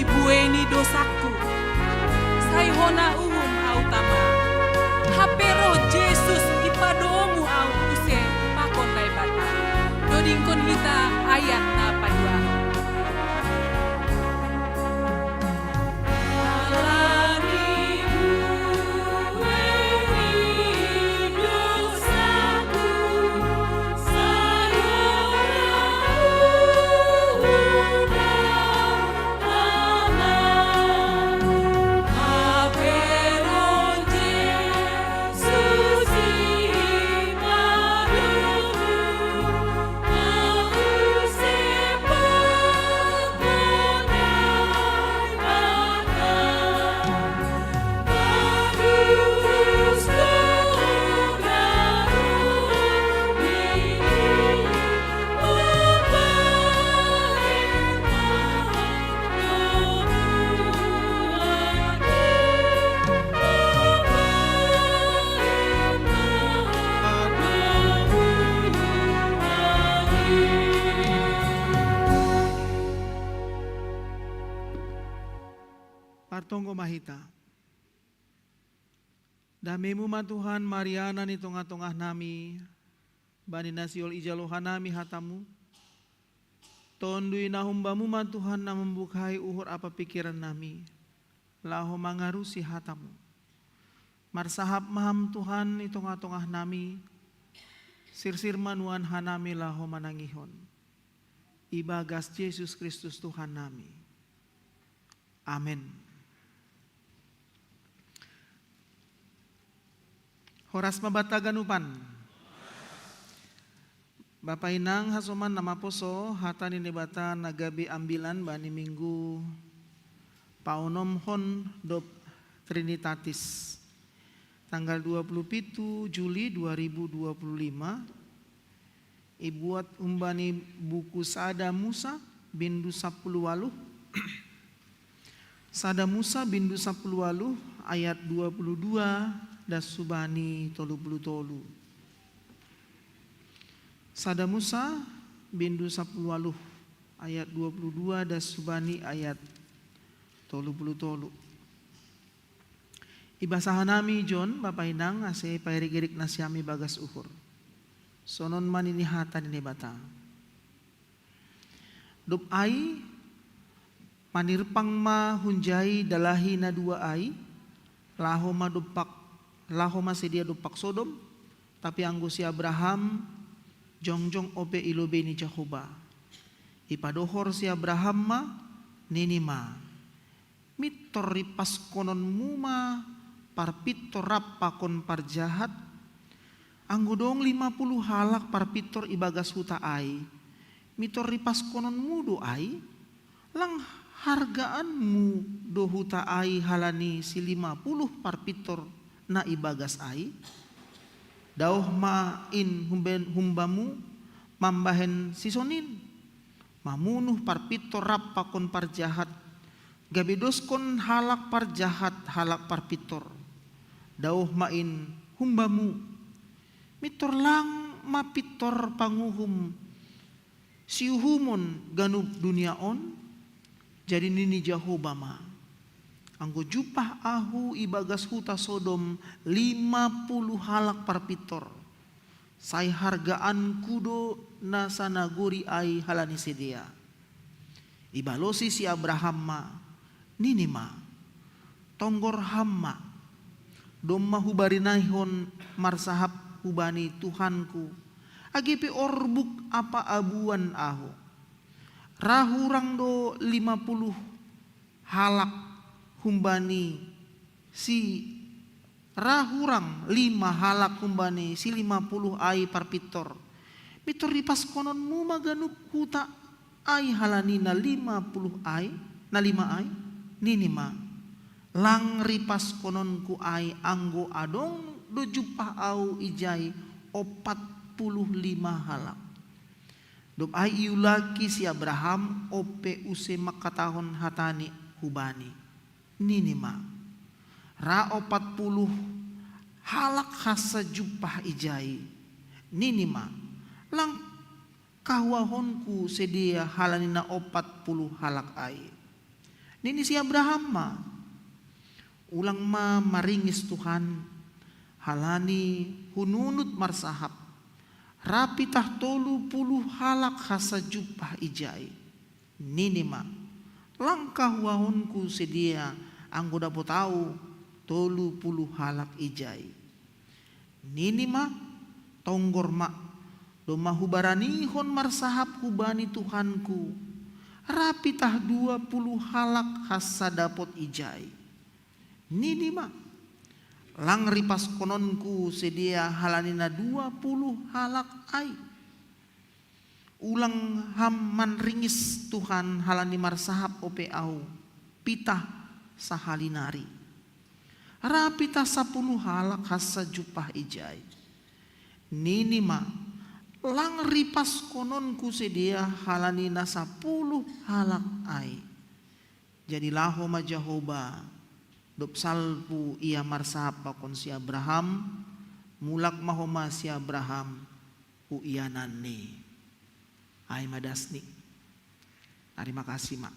Buei ni dosaku, sai hona uhum au tama. Hape roh Jesus ipadomu au use pakon Naibata. Dodingkon hita ayat na paduahon. Partonggo ma hita. Damei-Mu ma Tuhan marianan i tongah-tongah nami, bani na sihol ijalo hanami hata-Mu. Tonduy na hum-Bamu ma Tuhan na mambuhai uhur ampa pingkiran nami, laho mangarusi hata-Mu. Marsahap ma Ham Tuhan i tongah-tongah nami, sirsir ma nuan hanami laho manangihon. Ibagas Jesus Kristus Tuhan nami. Amen. Horas ma banta ganupan. Bapa inang hasoman na maposo, hata ni Naibata na gabe ambilan bani minggu paonomhon dob Trinitatis, tanggal dua puluh pitu Juli dua ribu dua puluh lima, ibuat humbani buku Sada Musa, bindu sapuluh ualuh. Sada Musa, bindu sapuluh ualuh, ayat dua puluh dua das hubani tolu puluh tolu. Sada Musa, bindu sapuluh ualuh, ayat dua puluh dua das hubani ayat tolu puluh tolu. Ibasa hanami John, bapa inang, ase pairik-irik nasiam ibagas uhur. Sonon ma nini hata ni Naibata. Dob ai, manirpang ma hunjai dalahi na dua ai, laho ma dompak, laho ma sidea dompak Sodom, tapi anggo si Abraham jongjong ope i lobei ni Jahowa. Ipadohor si Abraham ma, nini ma: Mintor ripaskononmu ma parpintor rap pakon parjahat? Anggo dong lima puluh halak parpintor ibagas huta ai, mintor ripaskononmu do ai? Lang hargaanmu do huta ai halani silima puluh parpintor na ibagas ai? Daoh ma in humben-, humbamu mambahen sisonin, mamunuh parpintor rap pakon parjahat, gabe doskon halak parjahat halak parpintor. Daoh ma in humbamu. Mintor lang ma pintor panguhum siuhumon ganup dunia on? Jadi nini Jahowa ma: Anggo jumpah Ahu ibagas huta Sodom lima puluh halak parpintor, sai hargaanku do na sanagori ai halani sidea. Ibalosi si Abraham ma, nini ma: Tonggor ham ma, domma hubarinaihon marsahap hubani Tuhanku, age pe orbuk ampa abuan ahu. Ra hurang do lima puluh halak humbani si, ra hurang lima halak humbani si lima puluh ai parpintor. Mintor ripaskononmu ma ganup huta ai halani na lima puluh ai, na lima ai? Nini ma: Lang ripaskononku ai, anggo adong do jumpah ahu ijai ompat puluh lima halak. Dob ai iulaki si Abraham ope use mangkatahon hatani hubani. Nini ma: Ra ompat puluh halak hansa jumpah ijai. Nini ma: Lang kahuahonku sidea halani na ompat puluh halak ai. Nini si Abraham ma, "Ulang ma maringis Tuhan, halani hununut marsahap, rapitah tolu puluh halak hasajupah ijai." Nini ma, "Langka huahonku sedia anggo dapot au tolu puluh halak ijai." Nini ma, "Tonggor ma, domma hubaranihon marsahap hubani Tuhanku, rapitah dua puluh halak hansa dapot ijai." Nini ma, "Lang ripaskononku sedia halani na dua puluh halak ai." "Ulang ham manringis Tuhan halani marsahap ope au, pitah sahali nari. Rapitah sapuluh halak hansa jupah ijai." Nini ma, "Lang ripaskononku sedia halani na sapuluh halak ai." Jadi laho ma Jahowa, dob salpu ia marsahap pakon si Abraham, mulak ma homa si Abraham hu iananni. Ai ma dasni. Tarima kasih ma.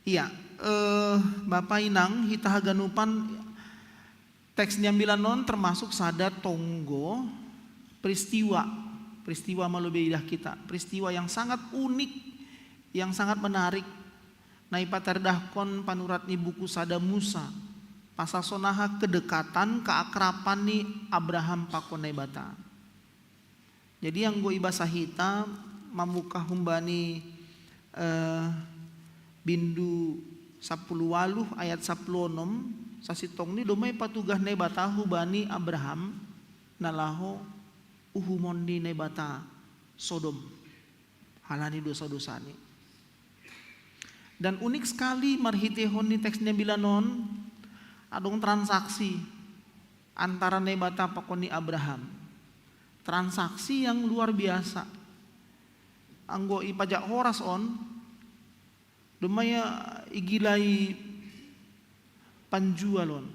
Iya, eh, Bapa Inang, hita haganupan, teks ni ambilan on termasuk sada tonggo peristiwa. Peristiwa ma lobei idah kita. Peristiwa yang sangat unik, yang sangat menarik. Na ipataridahkon panurat ni buku Sada Musa. Pasal sonaha kedekatan, keakraban ni Abraham pakon Naibata. Jadi anggo ibasa hita mambuka humbani, eh, bindu sapuluh waluh ayat sapuluh onom, sasintongni domma ipatugah Naibata hubani Abraham na laho uhumon ni Naibata Sodom halani dosa-dosani. Dan unik sekali marhiteihon ni teks ni ambilan on, adong transaksi antara Naibata pakon ni Abraham. Transaksi yang luar biasa. Anggo i pajak horas on, domma ia igilai panjual on.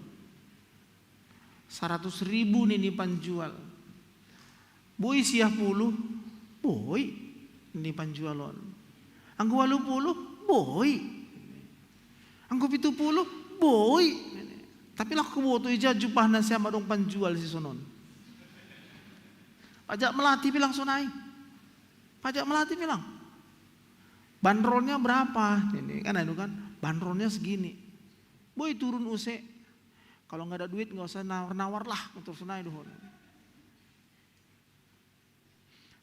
Saratus ribu nini panjual. "Boi siah puluh?" "Boi," nini panjual on. "Anggo waluh puluh?" "Boi." "Anggo pitu puluh?" "Boi." Tapi laho huboto ija jupahna sian na adong panjual sisonon. Pajak melati pe lang sonai. Pajak melati pe lang. "Bandrolnya berapa?" Ini kan, anu kan, "Bandrolnya segini." "Boi turun use. Kalau nggak ada duit nggak usah nawar-nawar lah," terus sonai dohon.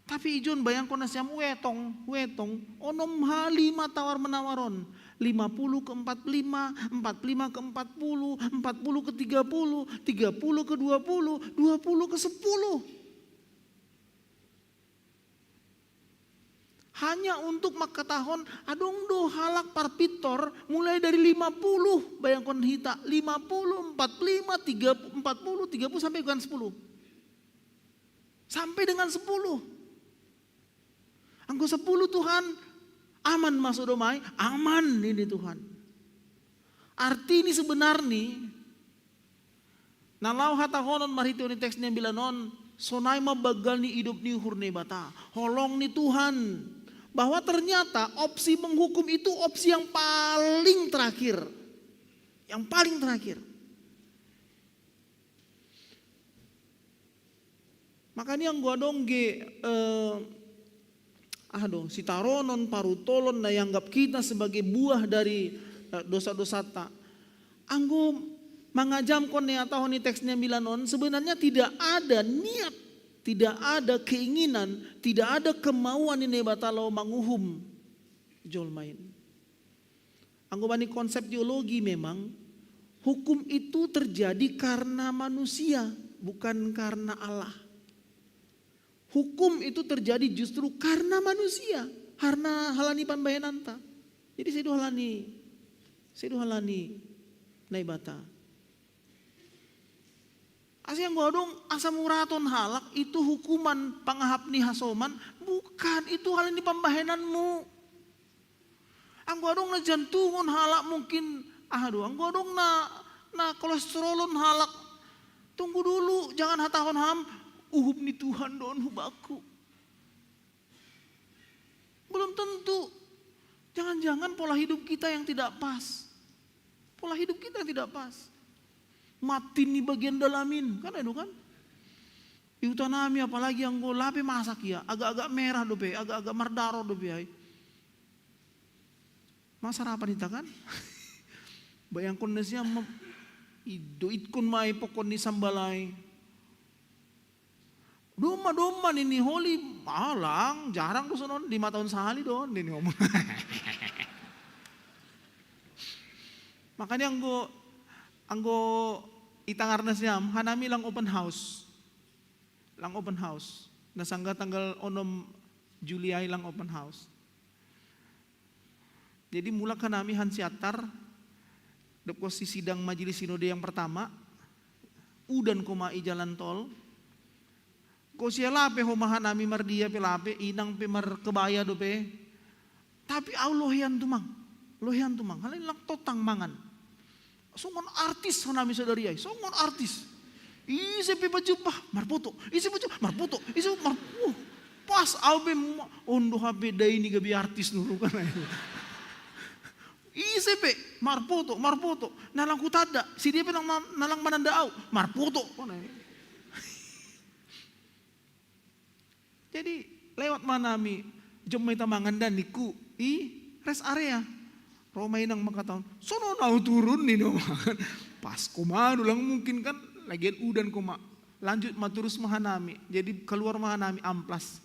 Tapi ijon bayangkon nasiam, uetong, uetong, onom hali ma tawar menawar on. Lima puluh ke empat puluh lima, empat puluh lima ke empat puluh, empat puluh ke tiga puluh, tiga puluh ke dua puluh, dua puluh ke sepuluh. Hanya untuk mangkatahon, adong do halak parpintor mulai dari lima puluh, bayangkon hita, lima puluh, empat puluh lima, tiga, empat puluh, tiga puluh sampai dengan sepuluh. Sampai dengan sepuluh. Anggo sepuluh Tuhan, aman ma Sodom ai? Aman, nini Tuhan. Artini sebenarni, na laho hatahonon marhitehon ni teks ni ambilan on, sonai ma banggal ni idop ni uhur Naibata. Holong ni Tuhan. Bahwa ternyata opsi menghukum itu opsi yang paling terakhir. Yang paling terakhir. Makanya anggo adong ge, eh, ah do, sitaronon, parutolon na ianggap kita sebagai buah dari, eh, dosa-dosata. Anggo mangajamkon na ihatahon ni teks ni ambilan on, sebenarnya tidak ada niat, tidak ada keinginan, tidak ada kemauan ni Naibata laho manguhum jolma in. Anggo bani konsep teologi memang hukum itu terjadi karena manusia, bukan karena Allah. Hukum itu terjadi justru karena manusia, karena halani pambahenanta. Jadi sedo halani, sedo halani Naibata. Asa anggo adong asa muraton halak itu hukuman pangahap ni hasoman, bukan, itu halani pambahenanmu. Anggo adong na jantungon halak mungkin, ah do, anggo adong na, na kolesterolon halak, tunggu dulu, jangan hatahon ham, uhum ni Tuhan do on hubakku. Belum tentu. Jangan-jangan pola hidup kita yang tidak pas. Pola hidup kita yang tidak pas. Mati ni bagian dalamin, kan anu kan? Di hutan nami apalagi anggo lape masak ya, agak-agak merah dope, agak-agak mardaro dope ai. Masa rapan ita kan? Bayangkon na siam, ido itkon ma ai pokon ni sambalai. Domma, domma nini holi, alang, jarang do sonon, lima tahun sahali do nini ngomong. Makanya anggo, anggo itangar na siam, hanami lang open house. Lang open house. Na sangga tanggal onom Juli ai lang open house. Jadi mulak hanami han Siantar, dob konsi sidang majelis sinode yang pertama, udan koma i jalan tol. Kosiala pe homa hanami mardia pe lape, inang pe markebaya dope. Tapi au lohean tumang, lohean tumang. Halani lang totang mangan. Songon artis hanami sadari ai, songon artis. Ise pe pajumpah, marpoto. Ise pajumpah, marpoto. Ise mar-, uh, pas au pe ma-, ondo hape dai ni gabe artis nuru kan. Ise pe, marpoto, marpoto. Na lang hutanda, si dia pe lang ma-, na lang mananda au, marpoto. Jadi lewat ma hanami, jom ma ita mangan da ningku i rest area. Ro ma inang mangkatahon, sonon au turun nini mangan. Pas koma do lang mungkin kan, lagian udan koma. Lanjut ma turus ma hanami. Jadi keluar ma hanami amplas.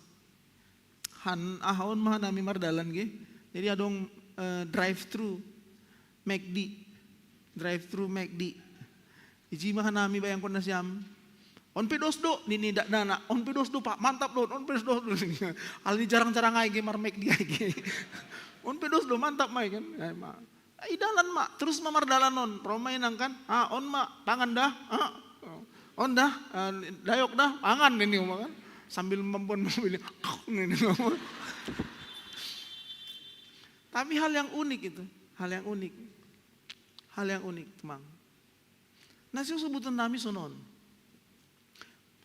Han, aha on ma hanami mardalan ge. Jadi adong, eh, drive thru McD. Drive thru McD. Iji ma hanami bayangkon na siam. On pe dos do, nini dakdanak. On pe dos do, Pak, mantap do, on pe dos do. Alani jarang-jarang ai ge mar-McD ai ge. On pe dos do, mantap ma i kan. Ai ma. I dalan ma, terus ma mardalan on. Ro ma inang kan. Ah, on ma, pangan da. Ah. On da, ah, dayok da, pangan nini ma kan. Sambil mambuan mobil. Nini ma. Tapi hal yang unik itu, hal yang unik. Hal yang unik, Mang. Na sian sebutan nami sonon.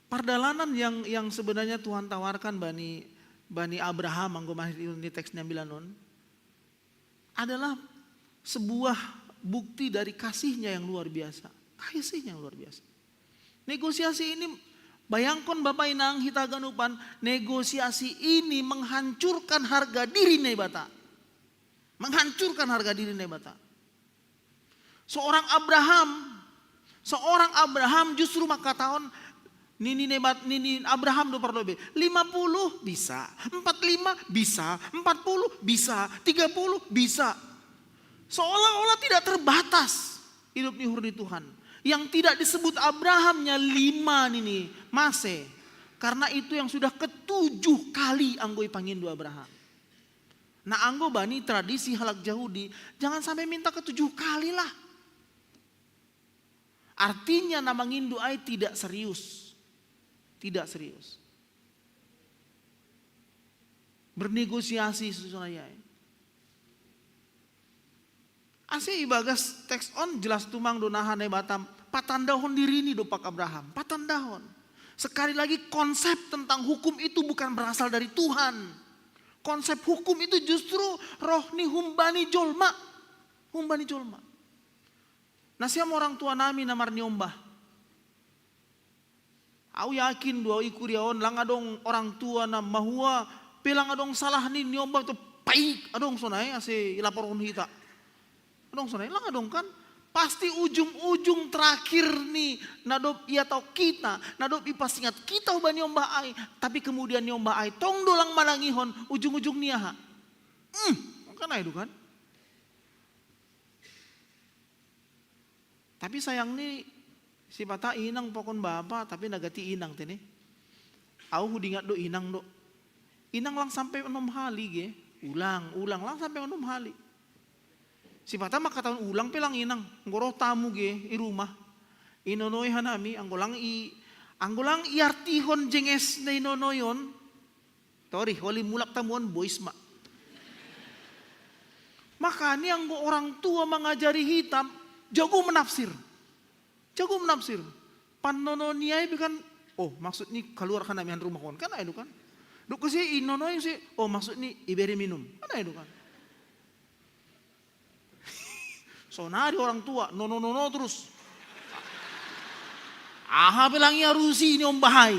Pardalanan yang, yang sebenarnya Tuhan tawarkan bani, bani Abraham, anggo masih di teks niambilan on, adalah sebuah bukti dari kasihnya yang luar biasa. Kasihnya yang luar biasa. Negosiasi ini, bayangkon Bapak Inang hita ganupan, negosiasi ini menghancurkan harga diri Naibata. Menghancurkan harga diri Naibata. Seorang Abraham, seorang Abraham justru mangkatahon nini Nebat, nini Abraham do parlobe. Lima puluh bisa, empat lima bisa, empat puluh bisa, tiga puluh bisa. Seolah-olah tidak terbatas hidup ni uhur ni Tuhan. Yang tidak disebut Abrahamnya lima nini Mase. Karena itu yang sudah ketujuh kali anggo ipangindo Abraham. Na anggo bani tradisi halak Jahudi, jangan sampai minta ketujuh kali lah. Artinya na mangindo ai tidak serius. Tidak serius. Bernegosiasi sesuai ai. Ase ibagas teks on jelas tumang do naha Naibata patandahon dirini dompak Abraham. Patandahon. Sekali lagi konsep tentang hukum itu bukan berasal dari Tuhan. Konsep hukum itu justru roh ni humbani jolma. Humbani jolma. Na siam orang tua nami na marniombah. Au yakin do au i kuria on lang adong orang tua na mahua pe lang adong salah ni niombah tu paik adong sonai ase ilaporhon hita. Adong sonai lang adong kan. Pasti ujung-ujung terakhir ni na dob iatahon hita, na dob ipasingat hita hubani ombah ai, tapi kemudian niombah ai tong do lang manangihon, ujung-ujung ni aha? Hmm, kan ai do kan? Tapi sayang ni sipata inang pokon bapa, tapi na gati inang tene. Au hudingat do inang do. Inang lang sampe onom hali ge. Ulang, ulang lang sampe onom hali. Sipata mangkatahon ulang pe lang inang, anggo roh tamu ge i rumah. Inonoi hanami, anggo lang i, anggo lang iartihon jenges na inonoi on. Tori, holi mulak tamu on bois ma. Makanya anggo orang tua mangajari hita, jago manafsir. Jago manafsir. Pannono ni ai pe kan, oh maksud ni kaluar hanami han rumah on kan ai do kan. Dung ise inonoi ise, oh maksud ni ibere minum kan ai do kan. Sonari orang tua, no, no, no, no terus. Aha pelang ia rusi ini om bahai.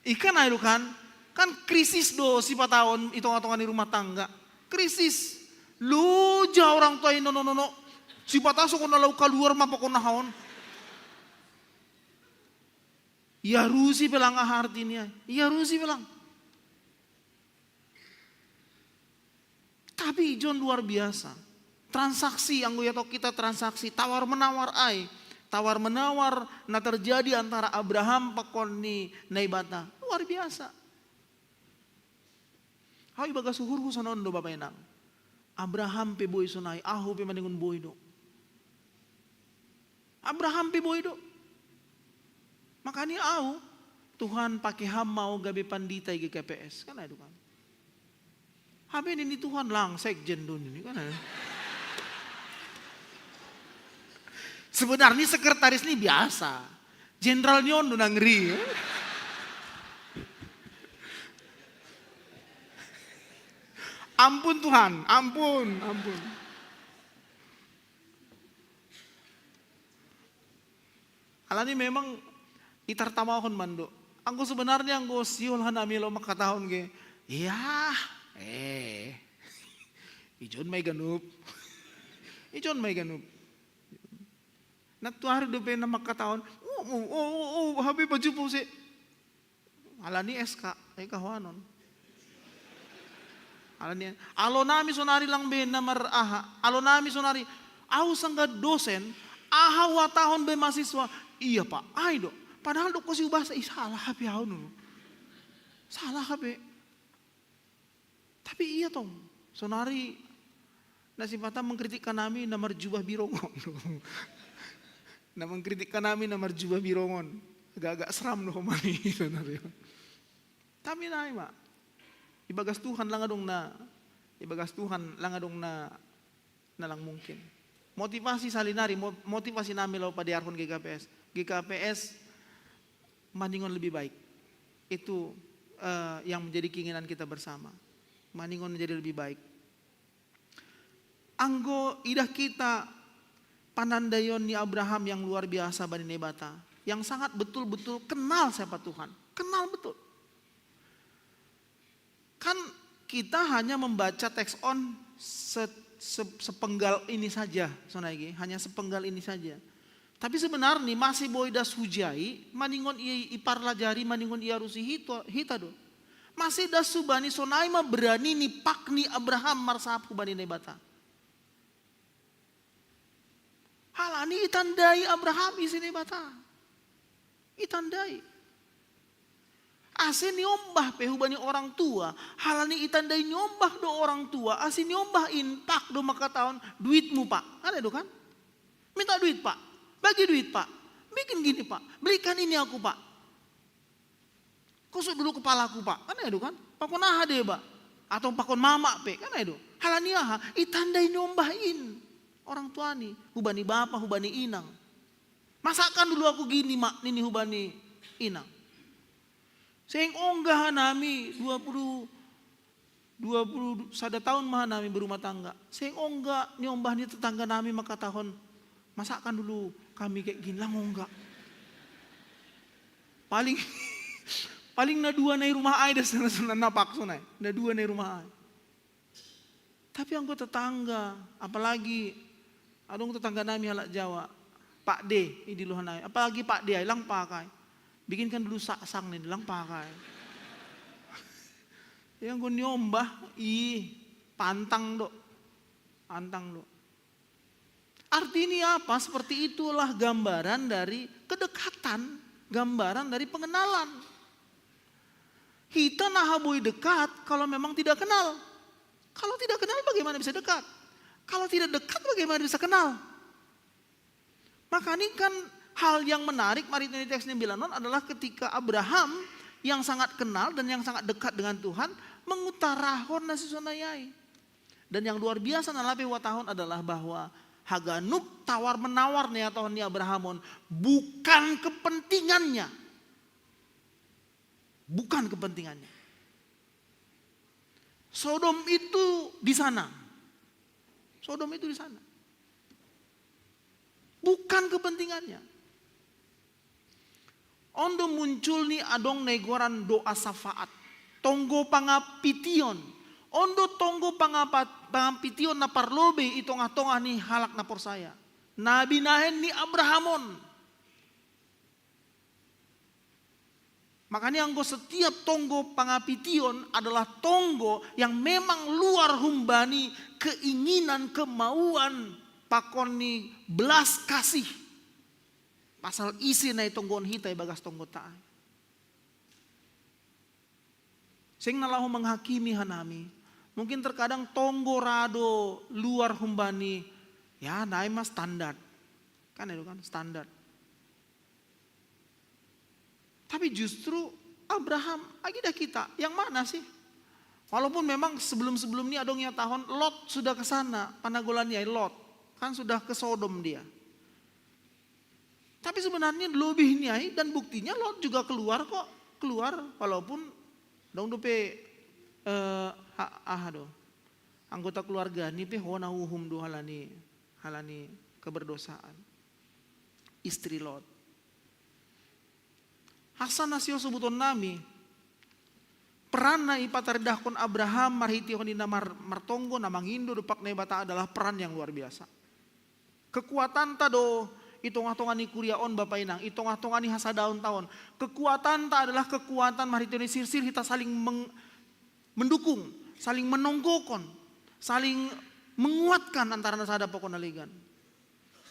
Ikan ai kan? Kan krisis do sipataon i tonga-tonga ni rumah tangga. Krisis. Loja orang tua i no, no, no, no. Sipata so kona lau kaluar ma pokona haon. Ia rusi pelang aha artinya. Ia rusi pelang. Tapi ijon luar biasa. Transaksi, anggo ia to kita transaksi, tawar menawar ai. Tawar menawar na terjadi antara Abraham pakon ni Naibata. Luar biasa. Au ibagas uhurhu sonon do bapa inang. Abraham pe boi sonai, ahu pe maningon boi do. Abraham pe boi do. Makanya au, Tuhan pake ham mau gabe pandita i G K P S. Kan ai do kan. Habe nini Tuhan lang sekjen do nini kan ai. Sebenarnya sekretaris ni biasa. Jenderal ni on do nangri. Ampun Tuhan, ampun, ampun. Alani memang itartamahon mando. Anggo sebenarnya anggo siol hanami lo mangkatahon ge. Iya, eh. Ijon mai ganup. Ijon mai ganup. Nantuari dope na mangkatahon. Oh, oh, oh, oh, oh, habe baju pose. Alani S K, ai kahoanon. Alani, alonami sonari lang be na mar aha. Alonami sonari, au sangga dosen, aha watahon be mahasiswa. Iya pak, ai do. Padahal do kosi ubasa, ih salah hape au nunu. Salah hape. Tapi iya tong, sonari na sipata mengkritik hanami na marjubah birongon. Na mengkritik hanami na marjubah birongon. Agak-agak seram do homani sonari. Tapi nai ma. Ibagas Tuhan lang adong na, ibagas Tuhan lang adong na, na lang mungkin. Motivasi salinari, mo-, motivasi nami laho padearhon G K P S. G K P S maningon lebih baik. Itu eh, yang menjadi keinginan kita bersama. Maningon menjadi lebih baik. Anggo idah kita panandaion ni Abraham yang luar biasa bani Naibata, yang sangat betul-betul kenal siapa Tuhan, kenal betul. Kan kita hanya membaca teks on se, se, sepenggal ini saja, sonai ge, hanya sepenggal ini saja. Tapi sebenarnya masih boi das hujai, maningon ia iparlajari, maningon ia rusi hita do. Masih das subani sonai ma berani ni pak ni Abraham marsahap hubani Naibata. Halani itandai Abraham isi Naibata. Itandai. Ase niombah pe hubani orang tua, halani itandai niombah do orang tua, ase niombah in pak do mangkatahon duitmu pak. Ada do kan? Minta duit pak, bagi duit pak, bikin gini pak, belikan ini aku pak. Kosok dulu kepalaku pak, kan ai do kan? Pakon aha deba? Atau pakon mama pe, kan ai do? Halani aha? Itandai niombah in orang tuani, hubani bapa, hubani inang. Masakan dulu aku gini mak, nini hubani inang. Seng ongga hanami dua puluh, dua puluh sada tahun ma hanami berumah tangga. Seng ongga niombah ni tetangga nami mangkatahon, masakan dulu kami kayak gini, lang ongga. Paling paling na dua nai rumah ai das na, na pakso nai. Na dua nai rumah ai. Tapi anggo tetangga, apalagi adong tetangga nami halak Jawa, Pak D, i di luhan nami, apalagi Pak D ai lang pakai. Bikinkan dulu saksang ni lang pakai. Yang gue nyombah, ih, pantang do. Pantang do. Artinya apa? Seperti itulah gambaran dari kedekatan, gambaran dari pengenalan. Kita naha boi dekat kalau memang tidak kenal. Kalau tidak kenal bagaimana bisa dekat? Kalau tidak dekat bagaimana bisa kenal? Makanya kan hal yang menarik mari ini teks bilanon adalah ketika Abraham yang sangat kenal dan yang sangat dekat dengan Tuhan mengutarahon na sisonai ai. Dan yang luar biasa na lape watahon adalah bahwa haganup tawar menawar ni atau ni Abraham on bukan kepentingannya. Bukan kepentingannya. Sodom itu di sana. Sodom itu di sana. Bukan kepentingannya. Ondo muncul ni adong naigoran doa syafaat. Tonggo pangapition. Ondo tonggo pangapat, pangapition na parlobei i tongah-tongah ni halak na porsaya. Na binahen ni Abraham on. Makanya anggo setiap tonggo pangapition adalah tonggo yang memang luar humbani keinginan, kemauan, pakon ni belas kasih. Pasal isi na i tonggo on hita i bagas tonggo ta. Seng na laho menghakimi hanami. Mungkin terkadang tonggo rado luar humbani, ya, nai ma standar. Kan itu kan standar. Tapi justru Abraham, agi dah kita, yang mana sih? Walaupun memang sebelum-sebelum ni adong ia tahun, Lot sudah ke sana, panagolan ia Lot. Kan sudah ke Sodom dia. Tapi sebenarnya lebih niai dan buktinya Lot juga keluar kok. Keluar walaupun dong dope eh, ah, ah do. Anggota keluarga ni pe hona uhum do halani halani keberdosaan. Istri Lot. Hasan nasio sebuton nami peran na ipataridahkon Abraham marhitihon di na mar, martonggo na mangindo dopak Naibata adalah peran yang luar biasa. Kekuatanta do i tongah-tongah ni kuria on Bapa Inang, i tongah-tongah ni hasadaon taon. Kekuatanta adalah kekuatan marhitei ni sirsir hita saling meng, mendukung, saling menonggokon, saling menguatkan antara na sada pakon na legan.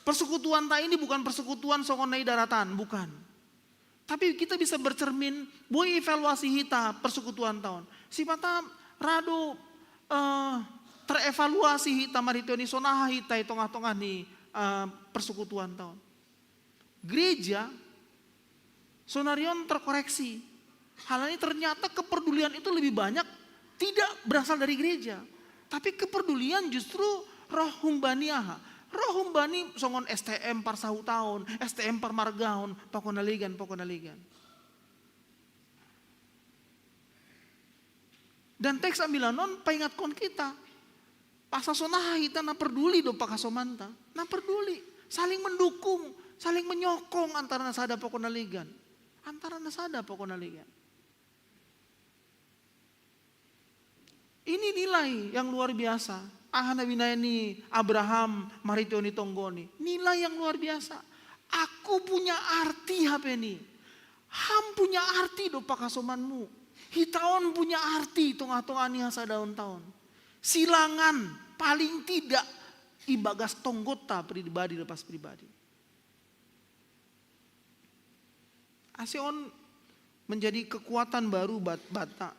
Persekutuanta ini bukan persekutuan songon na i daratan, bukan. Tapi kita bisa bercermin, boi evaluasi hita persekutuan taon. Sipata rado eh, terevaluasi hita marhitei ni sonaha hita i tongah-tongah ni eh, persekutuan taon. Gereja sonarion terkoreksi. Hal ini ternyata kepedulian itu lebih banyak tidak berasal dari gereja. Tapi kepedulian justru roh humbani aha? Roh humbani songon S T M parsahutaon, S T M parmargaon, pakon na legan, pakon na legan. Dan teks ambilan on paingatkon kita. Pasal sonaha hita na perduli do pakasomanta. Na perduli. Saling mendukung, saling menyokong antara na sada pakon na legan. Antara na sada pakon na legan. Ini nilai yang luar biasa. Aha na binaen ni Abraham marhitei ni tonggoni. Nilai yang luar biasa. Aku punya arti hape ni. Ham punya arti do pakasomanmu. Hitaon punya arti tongah-tongah ni hasadaon taon. Silangan paling tidak ibagas tonggota pribadi lepas pribadi. Ase on menjadi kekuatan baru bata.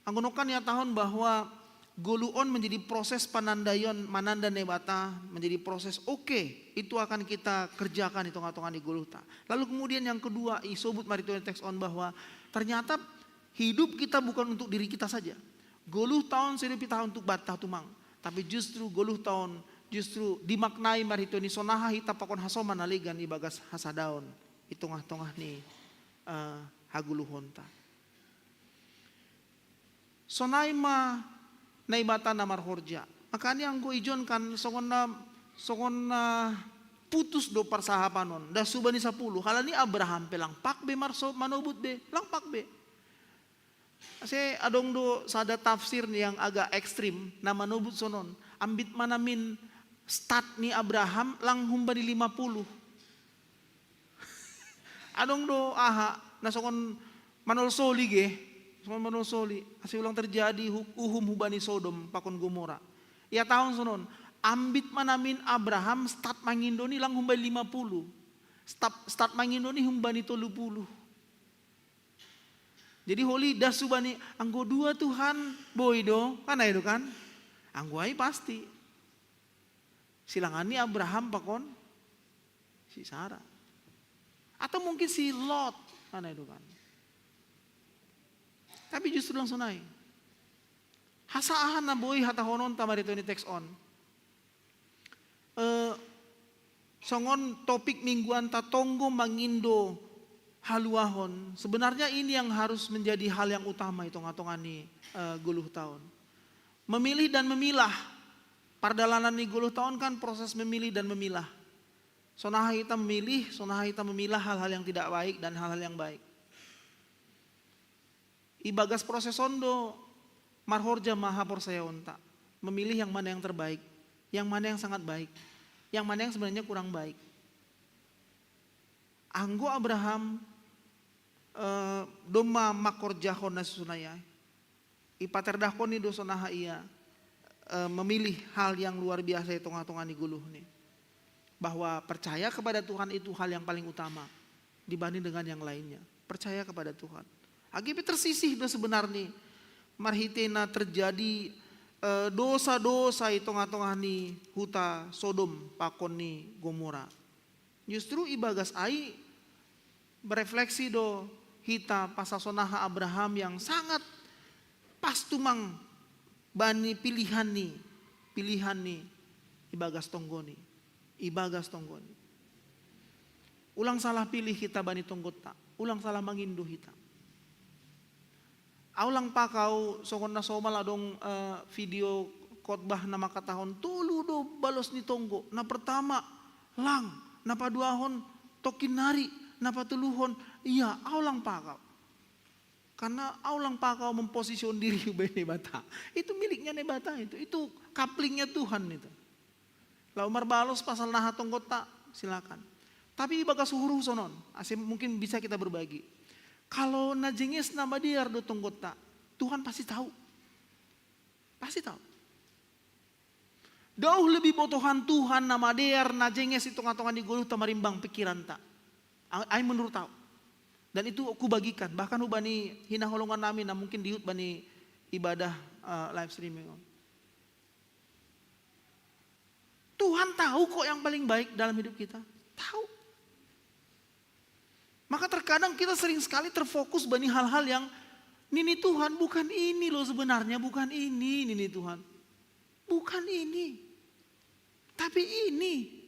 Anggo nongkan ia tahun bahwa goluh on menjadi proses panandaion, mananda Naibata menjadi proses oke, itu akan kita kerjakan di tongah-tongah ni goluhta. Lalu kemudian yang kedua isobut marhitei teks on bahwa ternyata hidup kita bukan untuk diri kita saja. Goluh taon sedupi taon untuk bata tumang, tapi justru goluh taon justru dimaknai marhitei ni sonaha hita pakon hasoman na legan ibagas hasadaon i tongah-tongah ni uh, hagoluhonta. Sonai ma Naibata na marhorja. Makanya anggo ijon kan songon na songon na putus do parsahapanon. Dah suba ni sapuluh. Halani Abraham pe langpak be marso manobut be. Langpak be. Ase adong do sada tafsir yang agak ekstrim na manobut sonon. Ambit manamin stat ni Abraham lang humbani lima puluh. Adong do aha na songon manolsoli ge, songon manolsoli ase ulang terjadi uhum hubani Sodom pakon Gomora. Ia tahun sonon, ambit manamin Abraham stat mangindo ni lang humbani lima puluh. Stat, stat mangindo ni humbani tolu puluh. Jadi holi das subani anggo dua Tuhan boi do kan itu kan? Anggo ai pasti. Silangan ni Abraham pakon si Sarah. Atau mungkin si Lot, kan itu kan. Tapi justru langsung naik. Hasaahan na boi hata honon tamari teks on. Eh, songon topik mingguan ta tonggo mangindo haluahon. Sebenarnya ini yang harus menjadi hal yang utama itu tongah-tongah ni eh, goluh tahun. Memilih dan memilah Pardalanan ni goluh taon kan proses memilih dan memilah. Sonaha hita memilih, sonaha hita memilah hal-hal yang tidak baik dan hal-hal yang baik. Ibagas proses on do marhorja ma haporsayaonta. Memilih yang mana yang terbaik, yang mana yang sangat baik, yang mana yang sebenarnya kurang baik. Anggo Abraham, eh, domma mangkorjahon na sisonai ai, ipaterdahkon ni do sonaha ia, eh, memilih hal yang luar biasa di tengah-tengah ni goluhni. Bahwa percaya kepada Tuhan itu hal yang paling utama dibanding dengan yang lainnya. Percaya kepada Tuhan. Age pe tersisih do sebenarni marhitei na terjadi, eh, dosa-dosa i tongah-tongah ni huta Sodom pakon ni Gomora. Justru ibagas ai berefleksi do hita pasal sonaha Abraham yang sangat pas tumang bani pilihan ni, pilihan ni ibagas tonggoni, ibagas tonggoni. Ulang salah pilih hita bani tonggonta, ulang salah mangindo hita. Au lang pakau songon na somal adong, eh, video khotbah na mangkatahon tolu do balos ni tonggo. Na pertama, lang, na paduahon, tongkin nari, na patoluhon, ia, au lang pakau. Karena au lang pakau memposisikan diri hubaen Naibata. Itu miliknya Naibata itu, itu kaplingnya Tuhan itu. Lalu marbalos pasal naha tonggonta, silakan. Tapi ibagas uhur-uhur sonon, ase mungkin bisa kita berbagi. Kalau na jenges na madear do tonggonta, Tuhan pasti tahu. Pasti tahu. Dauh lebih botohan Tuhan na madear, na jenges di tongah-tongah ni goluhta marimbang pikiranta. A-, ai menurut au. Dan itu kubagikan, bahkan hubani hinaholongan nami na mungkin dihut bani ibadah, eh, live streaming on. Tuhan tahu kok yang paling baik dalam hidup kita. Tahu. Maka terkadang kita sering sekali terfokus bani hal-hal yang nini Tuhan, bukan ini loh sebenarnya, bukan ini nini Tuhan. Bukan ini. Tapi ini.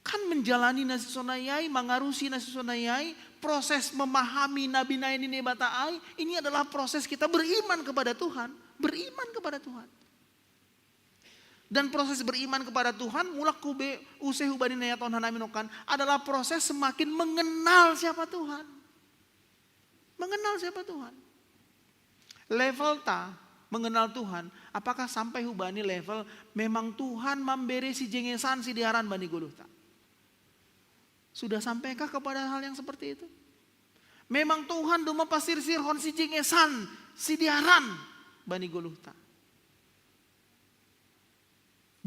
Kan menjalani na sisonai ai, mangarusi na sisonai ai, proses memahami na binaen ni Naibata ai, ini adalah proses kita beriman kepada Tuhan. Beriman kepada Tuhan. Dan proses beriman kepada Tuhan, mulak hube use hubani na ihatahon hanami nongkan, adalah proses semakin mengenal siapa Tuhan. Mengenal siapa Tuhan. Levelta mengenal Tuhan, apakah sampai hubani level memang Tuhan mambere sijengesan sidearan bani goluhta? Sudah sampaikah kepada hal yang seperti itu? Memang Tuhan do mapasirsirhon sijengesan sidearan bani goluhta.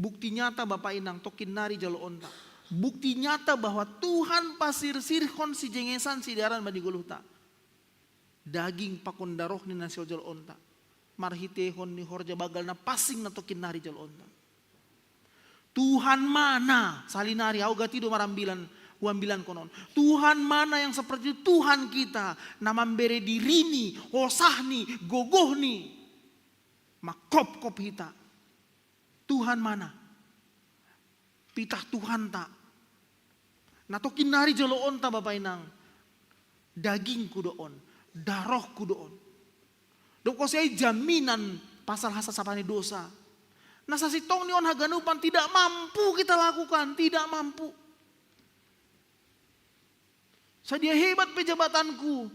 Bukti nyata Bapa Inang, tongkin nari jaloonta. Bukti nyata bahwa Tuhan pasirsirhon sijengesan sidearan bani goluhta. Daging pakon darohni na sihol jaloonta. Marhiteihon ni horja bagal na pansing na tongkin nari jaloonta. Tuhan mana, sali nari au gati do marambilan, huambilankonon. Tuhan mana yang seperti Tuhan kita, na mambere dirini, hosahni, gogohni, mangkopkop hita. Tuhan mana? Pitah Tuhanta. Na tongkin nari jaloonta Bapa Inang. Dagingku do on, darohku do on. Dob kosiai jaminan pasal hasasapani dosa. Na sasintongni on haganupan tidak mampu kita lakukan, tidak mampu. Sadia hebat pe jabatanku,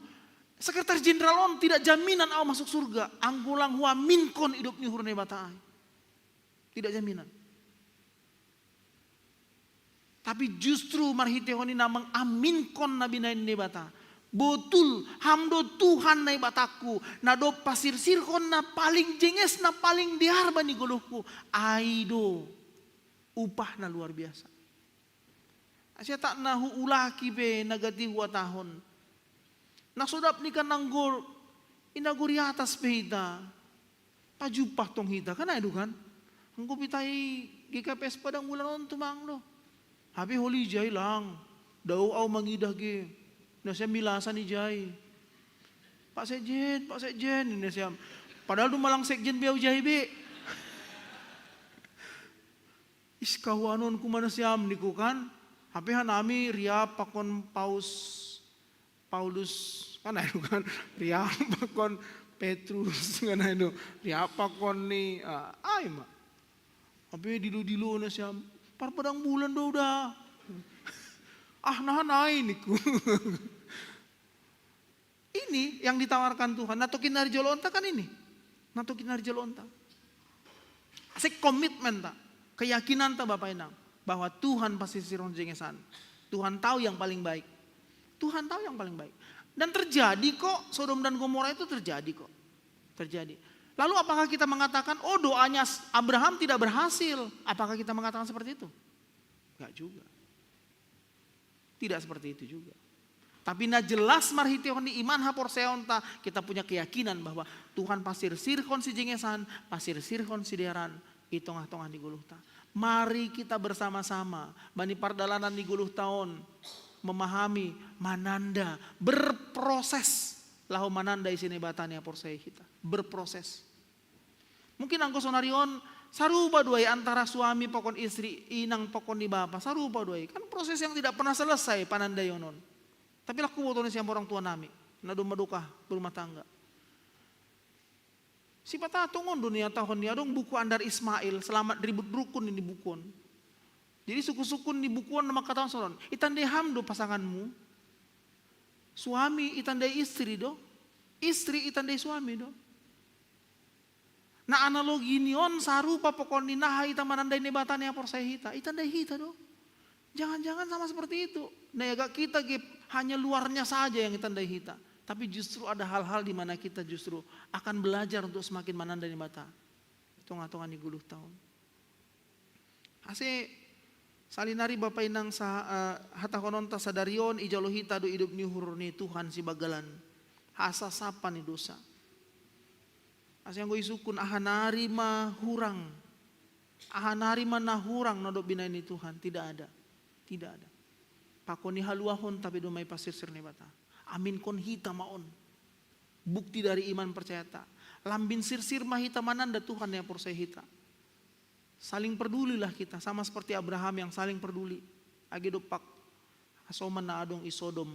sekretaris jenderal on tidak jaminan au masuk surga, anggo lang huaminkon idop ni uhur Naibata ai. Tidak jaminan. Tapi justru marhiteihon i na mangaminkon na binaen Naibata. Botul, Ham do Tuhan Naibatangku, na dob pasirsirhon na paling jenges, na paling dear bani goluhku. Ai do upah na luar biasa. Asa tak na huulaki pe na gati huhatahon. Na so dapot ni kan anggo i na gor i atas pe hita. Pajumpah tong hita kan ai do kan. Anggo hita i G K P S Padang Bulan on tumang do. Hape holi jai lang. Dao au mangidah ge. Na siam milasan i jai. Pak Sekjen, Pak Sekjen, nina siam. Padahal dumma lang sekjen be au jai be. Is kahuanonku ma na siam niku kan. Hape hanami Riap pakon Paus, Paulus, kan ai do kan. Riap pakon Petrus ngana itu, "Siapa kon ni?" Ah, ai ma. Ape dilo-dilo na siam. Par padang bulan do udah. Ah, nahan ai niku. Ini yang ditawarkan Tuhan. Na tokin ari jolo onta kan ini. Na tokin ari jolo onta. Ase komitmen ta, keyakinan ta Bapak Inang, bahwa Tuhan pasti sirsihon si Jengesan. Tuhan tahu yang paling baik. Tuhan tahu yang paling baik. Dan terjadi kok, Sodom dan Gomora itu terjadi kok. Terjadi. Lalu apakah kita mengatakan, "Oh, doanya Abraham tidak berhasil"? Apakah kita mengatakan seperti itu? Enggak juga. Tidak seperti itu juga. Tapi na jelas marhitehon ni iman haporseaonta, kita punya keyakinan bahwa Tuhan pasirsirhon si Jengesan, pasirsirhon si Dearan, i tongah-tongah ni goluhta. Mari kita bersama-sama, bani pardalanan ni goluhta on, memahami, mananda, berproses, laho mananda ise Naibata ni haporseai hita. Berproses. Mungkin anggo sonari on, sarupa do ai antara suami pakon istri, inang pakon ni bapa, sarupa do ai. Kan proses yang tidak pernah selesai panandaion on. Tapi laho hubotohon sian orang tua nami, na domma dokah berumah tangga. Sipata tongon do niatahon ni adong buku Andar Ismail, Selamat Ribut Rukun ini buku on. Jadi sukun-sukun ni buku on na mangkatahon songon on, itandai ham do pasanganmu, suami itandai istri do, istri itandai suami do. Na analogi ni on sarupa pokon ni naha hita manandai Naibata ni haporseai hita, itandai hita do. Jangan-jangan sama seperti itu. Na agak kita ge hanya luarnya saja yang itandai hita. Tapi justru ada hal-hal di mana kita justru akan belajar untuk semakin manandai Naibata. Tongah-tongah ni goluhta on. Ase salinari Bapa Inang sa, eh, hatahononta sadari on ijalo hita do idop ni uhur ni Tuhan sibagalan. Hasasapan ni dosa. Ase anggo isungkun aha nari ma hurang. Aha nari ma na hurang na dob binahen ni Tuhan. Tidak ada. Tidak ada. Pakon ni haluahonta pe domma ipasirsir Naibata. Aminkon hita ma on. Bukti dari iman percayata. Lambin sirsir ma hita mananda Tuhan na haporseai hita. Saling perdulilah kita, sama seperti Abraham yang saling peduli. Age dompak hasoman na adong i Sodom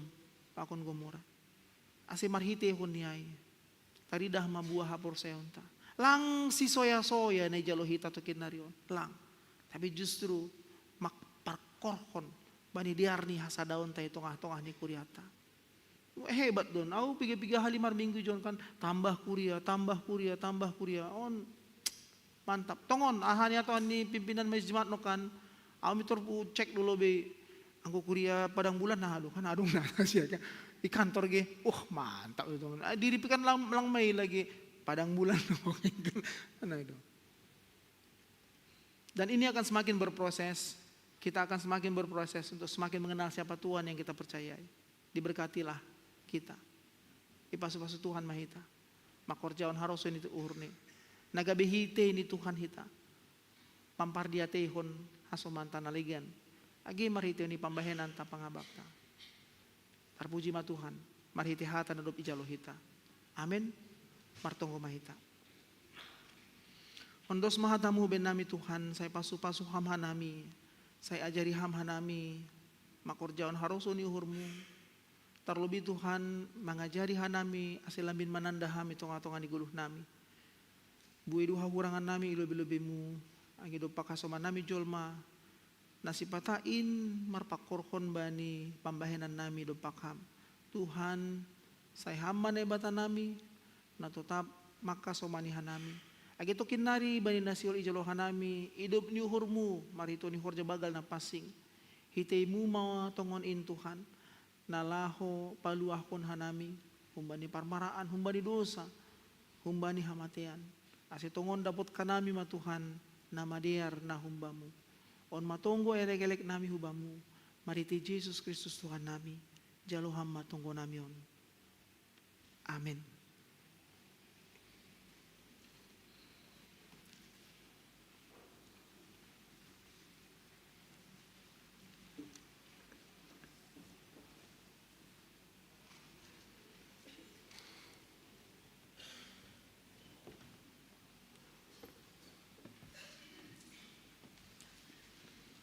pakon Gomora. Ase marhitehon ni ai, taridah ma buah haporseaonta. Lang sisoya-soya na ijalo hita tokin nari on, lang. Tapi justru mak-, parkorhon bani dear ni hasadaonta i tongah-tongah ni kuriata. Hebat do on. Au piga-piga hali marminggu jo on kan, tambah kuria, tambah kuria, tambah kuria. On mantap. Tongon, aha niatahon ni pimpinan majelis Jumat on kan. Au mitor ku cek dulu be. Anggo kuria padang bulan na adong kan, adong na sia kan. Di kantor ge. Wah, mantap do on. Ah, diripi kan lang, lang mai lagi padang bulan. Nah, itu. Dan ini akan semakin berproses. Kita akan semakin berproses untuk semakin mengenal siapa Tuhan yang kita percayai. Diberkatilah kita. Ipasu-pasu Tuhan ma hita. Mangkorjahon harosuh ni uhurni. Na gabe hitei ni Tuhan hita. Mampardiateihon hasomanta na legan. Age marhitei ni pambahenanta pangabakta. Tarpuji ma Tuhan. Marhitei hata na dob ijalo hita. Amen. Martonggo ma hita. Ondos ma hatamu bahen nami Tuhan, sai pasu-pasu ham hanami, sai ajari ham hanami, mangkorjahon harosuh ni uhurmu. Tarlobi Tuhan, mangajari hanami, ase lambin mananda ham i tongah-tongah ni goluh nami. Buei do hahurangan nami i lobi-lobimu, age dompak hasoman nami jolma, na sipata in marpangkorhon bani pambahenan nami dompak ham. Tuhan, sai ham ma Naibata nami, na totap mangkasomani hanami. Age tokin nari bani na sihol ijalo hanami, idop ni uhurmu, marhitehon ni horja bagal na pansing. Hiteimu ma tongon in Tuhan, na laho paluahkon hanami, humbani parmaraan, humbani dosa, humbani hamatean. Ase tongon dapot hanami ma Tuhan, na madear na humbamu. On ma tonggo elek-elek nami hubamu, marhitei Jesus Kristus Tuhan nami, jalo ham ma tonggo nami on. Amen.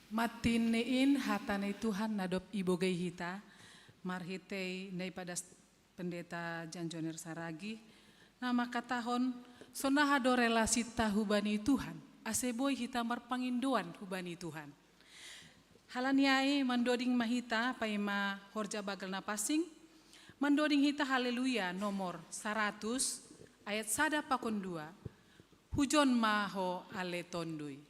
Matin ni in hata ni Tuhan na dob ibogei hita, marhitei na ipadas Pendeta Jan Joner Saragih, Na mangkatahon, sonaha do relasita hubani Tuhan, ase boi hita marpangindoan hubani Tuhan. Halani ai mandoding ma hita paima horja bagal na pansing, mandoding hita Haleluya nomor saratus, ayat sada pakon dua, hujon ma ho ale Tonduy.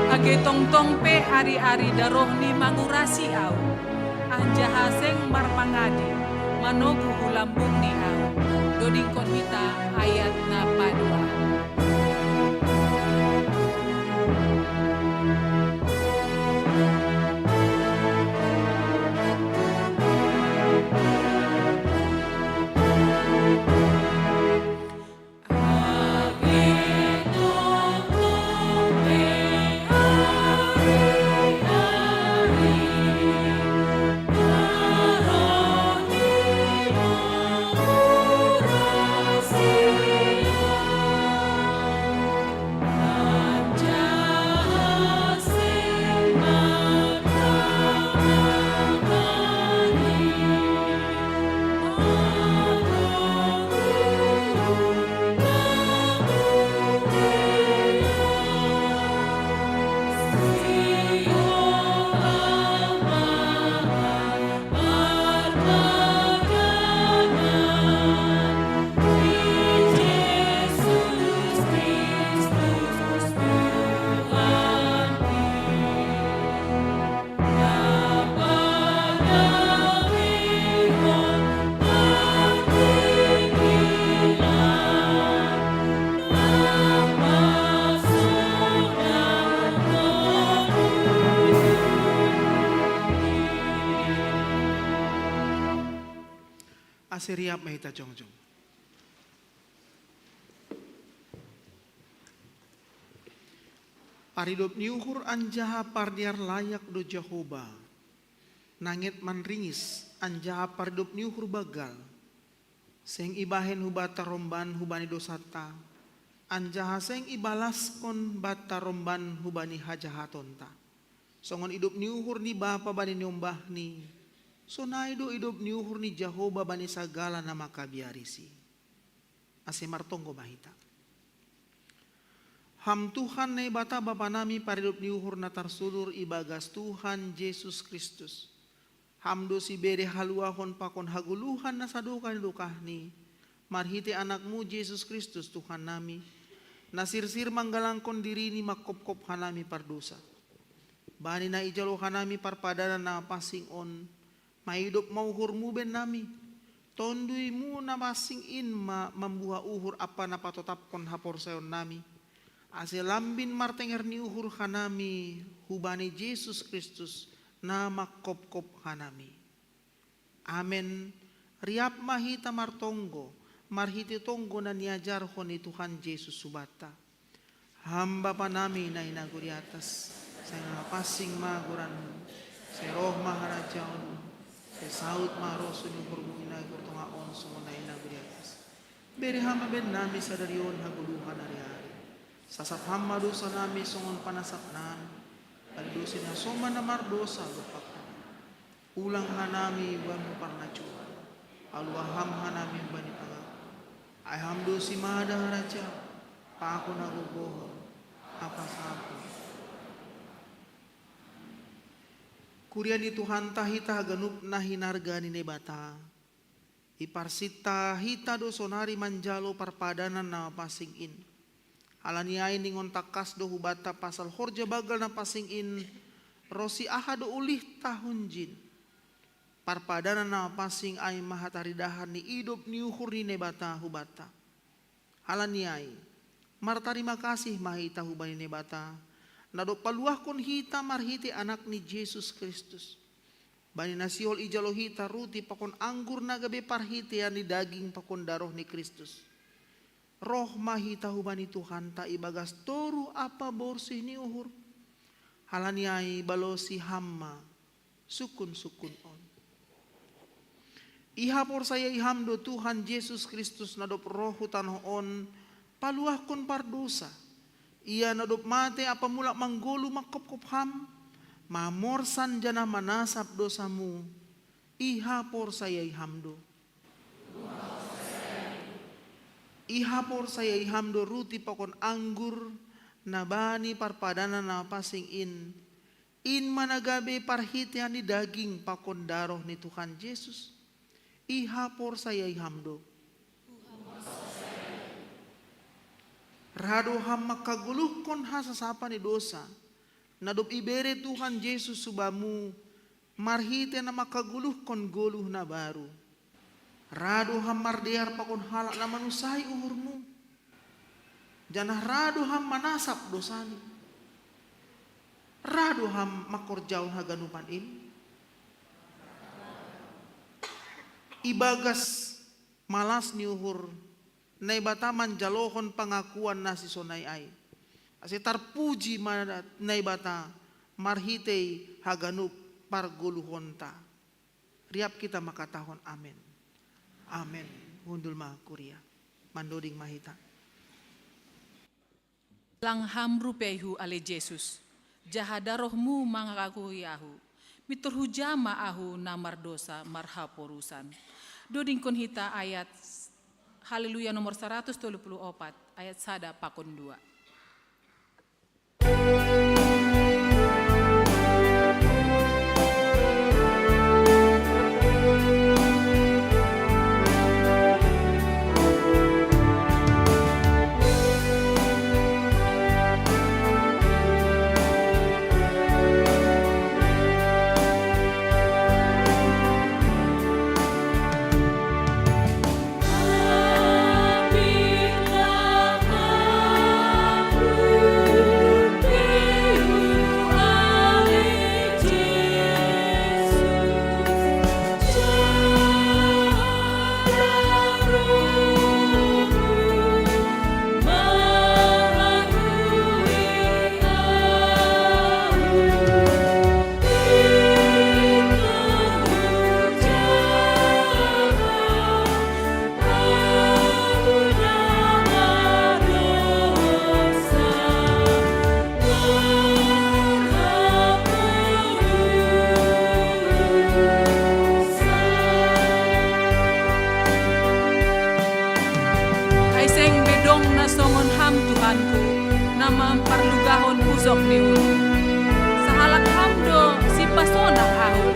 Age tongtong pe ari-ari darohNi mangurasi ahu, anjaha seng marmangadi manogu hu lambungNi ahu. Dodingkon hita ayat na paduahon. Ase riap ma hita jongjong. Paridop ni uhur anjaha pardear layak do Jahowa, nanget manringis anjaha paridop ni uhur bagal. Seng ibahen hubanta romban hubani dosanta, anjaha seng ibalaskon banta romban hubani hajahatonta. Songon idop ni uhur ni bapa bani niombahni, sonai do idop ni uhur ni Jahowa bani sagala na mangkabiarisi. Ase martonggo ma hita. Ham Tuhan Naibata Bapanami, paridop ni uhur na tarsudur ibagas Tuhan Jesus Kristus. Ham do sibere haluahon pakon hagoluhan na sadokah ni dokahni, marhite AnakMu Jesus Kristus Tuhannami, na sirsir manggalangkon diriNi manghophop hanami pardosa. Bani na ijalo hanami parpadanan na pansing on, maidop ma uhurMu bennami. TonduyMu na pansing in ma mambuha uhur ampa na patotapkon haporsayaonnami, ase lambin martenger ni uhur hanami hubani Jesus Kristus, na manghophop hanami. Amen. Riap ma hita martonggo, marhite tonggo na niajarhon ni Tuhan Jesus hubanta. Ham Bapanami na i nagori atas, sai na pansing ma goranMu, sai roh ma harajaonMu, Saut ma roh ni uhurmu i nagori tonga on songon na i nagori atas. Bere Ham ma baen nami sadari on hagoluhan ari-ari. Sasap Ham ma dosa nami songon panasap nami bani dosa ni hasoman na mardosa dompak nami. Ulang hanami bamu parnacuan, palua Ham hanami bani pangago. Ai Ham do simada harajaon, pakon hagogohon, hapasahaton. Kuria ni Tuhanta hita haganup na hinarga ni Naibata. Iparsinta hita do sonari manjalo parpadanan na pansing in. Halani ai ningon tangkas do hubanta pasal horja banggal na pansing in, ronsi aha do ulihta hunjin. Parpadanan na pansing ai ma hataridahan ni idop ni uhur ni Naibata hubanta. Halani ai, martarima kasih ma hita hubani Naibata, na dob paluahkon hita marhite Anak ni Jesus Kristus. Bani na sihol ijalo hita ruti pakon anggur na gabe parhitean ni daging pakon daroh ni Kristus. Roh ma hita hubani Tuhanta ibagas toruh ampa borsih ni uhur. Halani ai balosi Ham ma sungkun-sungkun on. Ihaporsayai Ham do Tuhan Jesus Kristus na dob roh hu tanoh on paluahkon pardosa. Ia na dob mate ampa mulak manggoluh manghophop Ham, mamorsan janah manasap dosamu. Ihaporsayai Ham do. Ihaporsayai Ham do ruti pakon anggur na bani parpadanan na pansing in. In ma na gabe parhitean ni daging pakon daroh ni Tuhan Jesus. Ihaporsayai Ham do. Ra do Ham manghagoluhkon hasasapan ni dosa na dob ibere Tuhan Jesus hu bamu marhite na manghagoluhkon goluh na baru. Ra do Ham mardear pakon halak na manusahi uhurmu, janah ra do Ham manasap dosani. Ra do Ham mangkorjahon haganupan in. Ibagas malas ni uhur, Naibata manjalohon pangakuan na sisonai ai. Ase tarpuji ma Naibata marhitei haganup pargoluhonta. Riap hita mangkatahon amen. Amen. Hundul ma kuria. Mandoding ma hita. Lang Ham rupeihu ale Jesus, jaha daroh-Mu mangakui ahu. Mintor huja ma ahu na mardosa marhaporusan. Dodingkon hita ayat Haleluya nomor saratus tolu pulu opat, ayat sada pakon dua. Ai seng be dong na songon Ham Tuhanku, na mamparlugahon pusok ni ulu. Sahalak Ham do sipasonang ahu,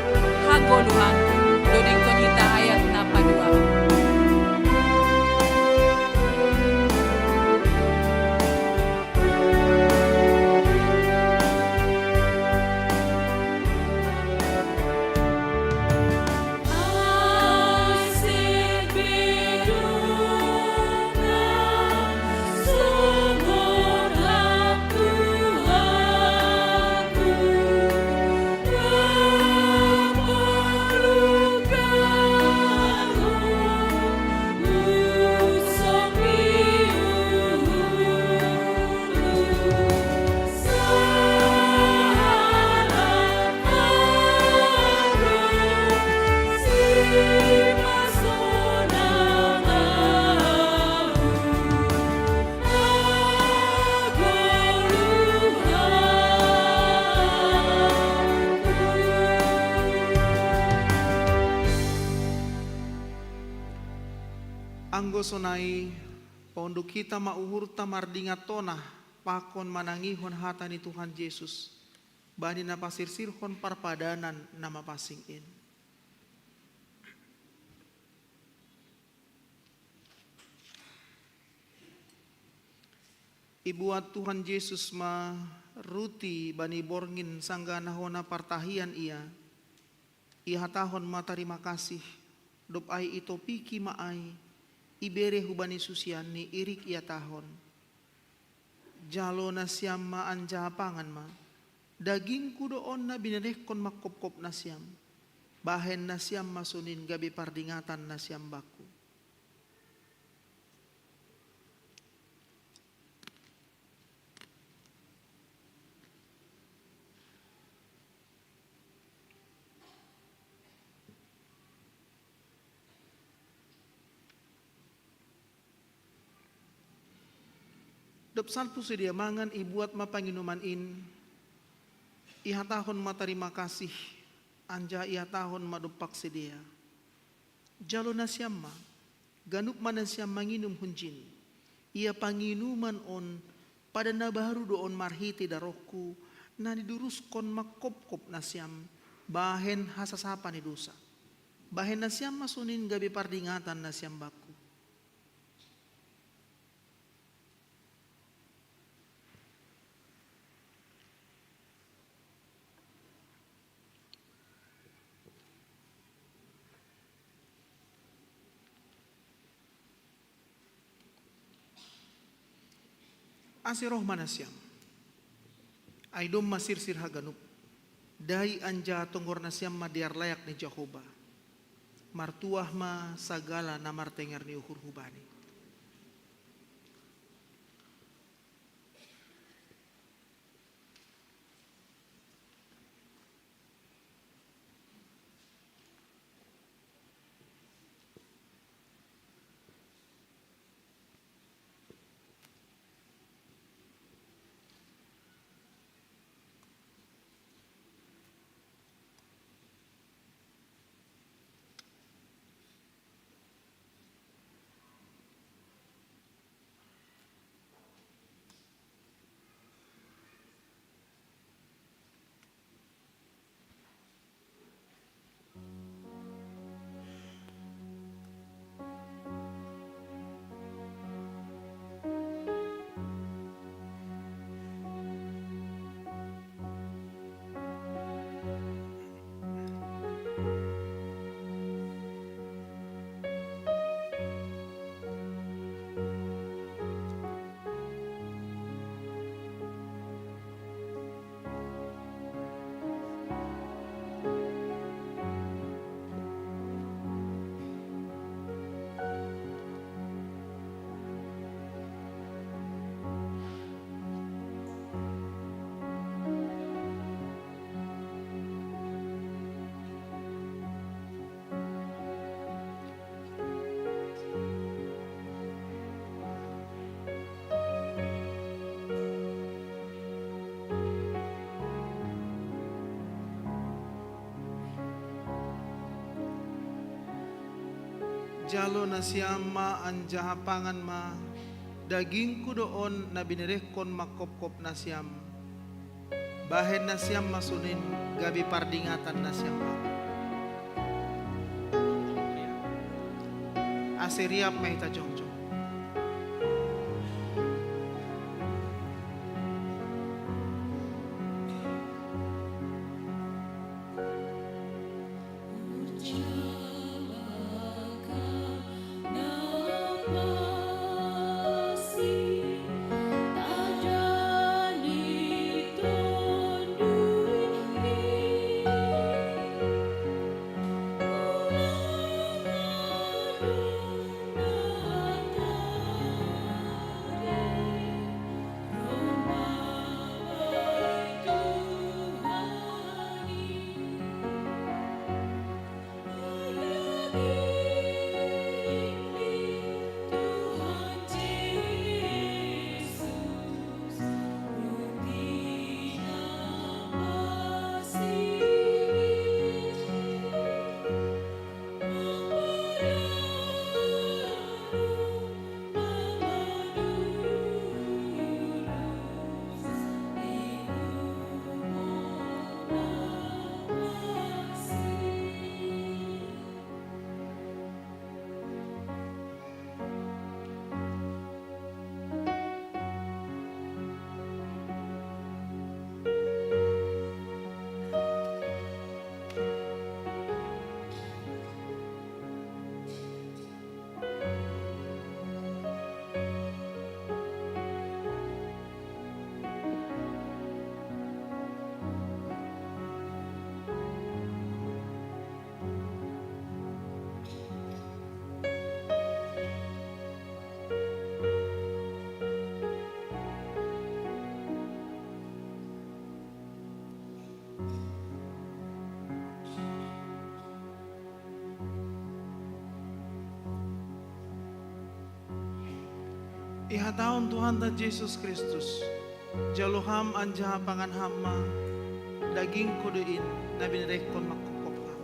hagoluhanku. Dodingkon hita ayat na paduahon. Sonai, paunduk hita ma uhurta mardingat tona, pakon manangihon hata ni Tuhan Jesus, bani na pasirsirhon parpadanan na mapansing in. Ibuat Tuhan Jesus ma ruti bani borngin sanggah na hona partahian ia, ihatahon ma tarima kasih, dob ai itopiki ma ai, ibere hubani susianni irik ihatahon: Jalo nasiam ma anjaha pangan ma, dagingku do on na binerehkon mangkopkop nasiam. Bahen nasiam ma sonin gabe pardingatan nasiam bakku. Dob salpu sidea mangan, ibuat ma panginuman in, ihatahon ma tarima kasih, anjaha ihatahon ma dompak sidea: Jalo nasiam ma, ganup ma nasiam manginum hunjin. Ia panginuman on padan na baru do on marhitei darohku, na niduruskon mangkopkop nasiam, bahen hasasapan ni dousa. Bahen nasiam ma sonin gabe pardingatan nasiam bakku. Ase roh ma nasiam. Ai domma sirsir haganup, dai anjaha tonggor nasiam ma dear layak ni Jahowa. Martuah ma sagala na martenger ni uhur hu Bani. Jalo nasiam ma anjaha pangan ma, dagingku do on na binerehkon mangkopkop nasiam. Bahen nasiam ma sonin gabe pardingatan nasiam bakku. Ase riap ma hita jongjong. Ihatahon Tuhanta Jesus Kristus, jalo ham anjaha pangan ham ma dagingku do in, na binerehon mangkopkop ham.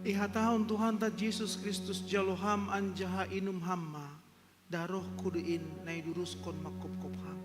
Ihatahon Tuhanta Jesus Kristus, jalo ham anjaha inum ham ma, darohku do in na iduruskon mangkopkop ham.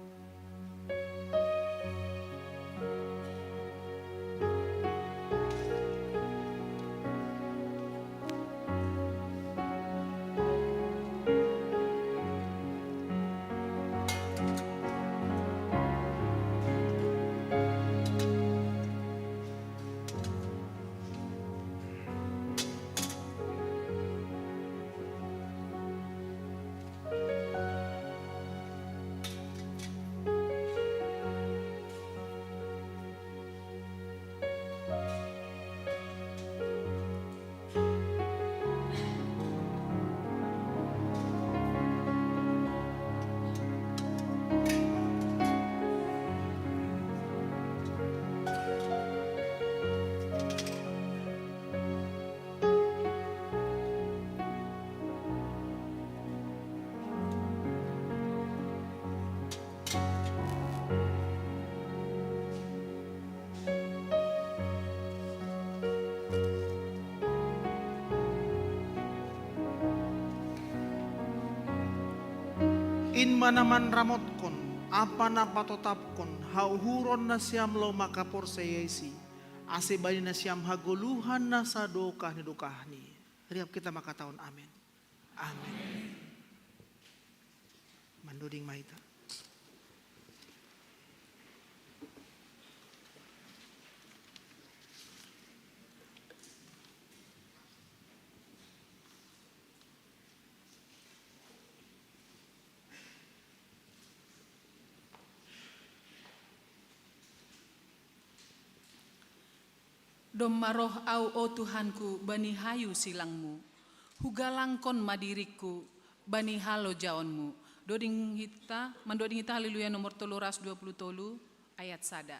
In ma na manramotkon, ampa na patotapkon, hauhuron nasiam laho mangkaporsayaisi, ase bani nasiam hagoluhan na sadokah-ni-dokahni. Riap hita mangkatahon amen. Amen. Mandoding ma hita. Domma roh ahu, o Tuhanku, bani hayu silangmu, hugalangkon ma diringku bani halojaonmu. Doding hita, mandoding hita Haleluya nomor tolu ratus dua puluh tolu, ayat sada.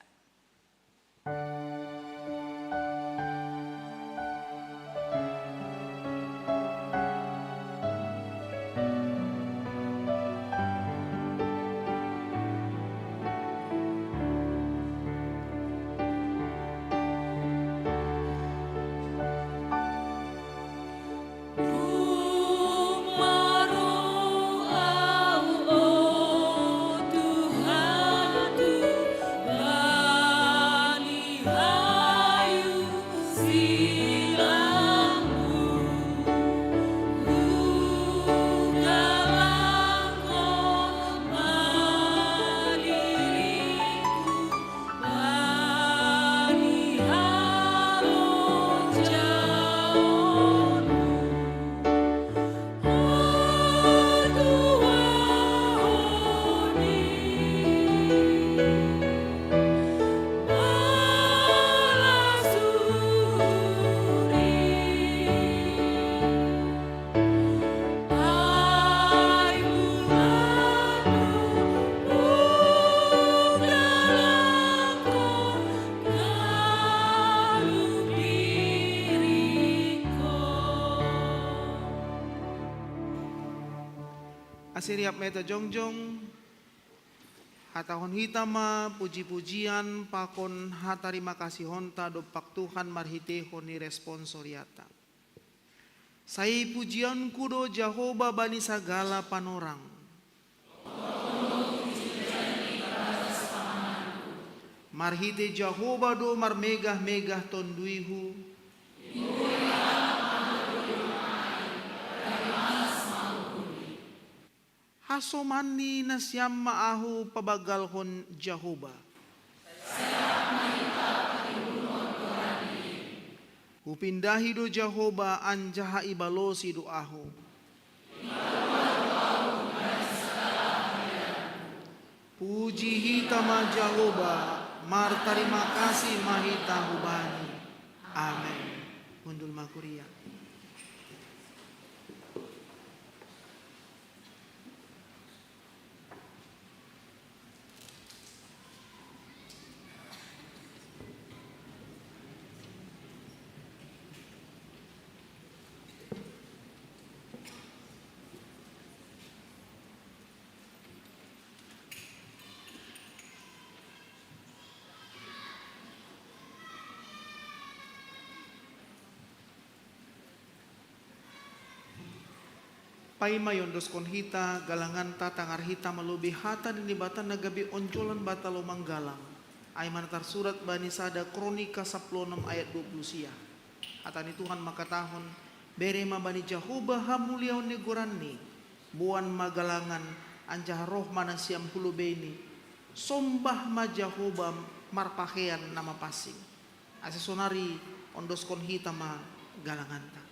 Ase riap ma hita jongjong, hatahon hita ma puji-pujian pakon hatarima kasihonta dompak Tuhan marhiteihon ni responsoriata. Sai pujianku do Jahowa bani sagala panorang. Marhite Jahowa do marmegah-megah tonduihu. Hasomanni nasiam ma ahu pabanggalhon Jahowa. Hupindahi do Jahowa anjaha ibalosi do ahu. Puji hita ma Jahowa, martarima kasih ma hita hu Bani. Amen. Hundul ma kuria. Paima iondoskon hita galanganta, tangar hita ma lobei hata ni Debata na gabe onjolan banta laho manggalang. Ai ma na tarsurat bani sada Kronika sampulu onom ayat dua puluh sia. Hata ni Tuhan mangkatahon, bere ma bani Jahowa hamuliaon ni goranni, boan ma galangan anjaha roh ma nasiam hu lobeini, sombah ma Jahowa marpahean na mapansing. Ase sonari ondoskon hita ma galanganta.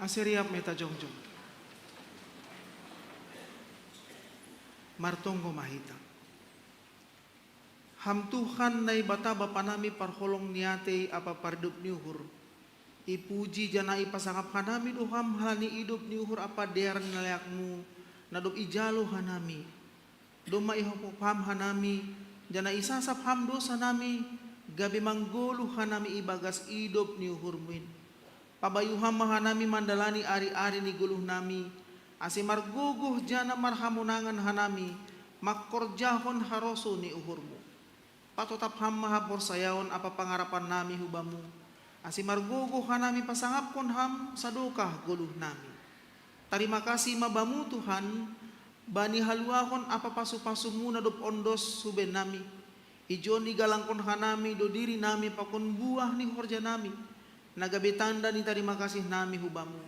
Siriap meta jongjong. Martonggo ma hita. Ham Tuhan Naibata Bapa nami parholong ni atei ampa paridop ni uhur. Ipuji janah ipasangap hanami do Ham halani idop ni uhur ampa dear ni layakMu, na dob ijalo hanami. Domma ihophop Ham hanami, janah isasap Ham dousa nami, gabe manggoluh hanami ibagas idop ni uhurMu in. Pabayu Ham ma hanami mandalani ari-ari ni goluh nami, ase margogoh janah marhamonangan hanami, mangkorjahon harosuh ni uhurMu. Patotap Ham ma haporsayaon ampa pangarapan nami hu Bamu, ase margogoh hanami pasangapkon Ham sadokah goluh nami. Tarima kasih ma Bamu Tuhan, bani haluahon ampa pasu-pasuMu na dob ondos hu bennami. Ijon igalangkon hanami do diri nami pakon buah ni horja nami, na gabe tanda ni tarima kasih nami hu Bamu.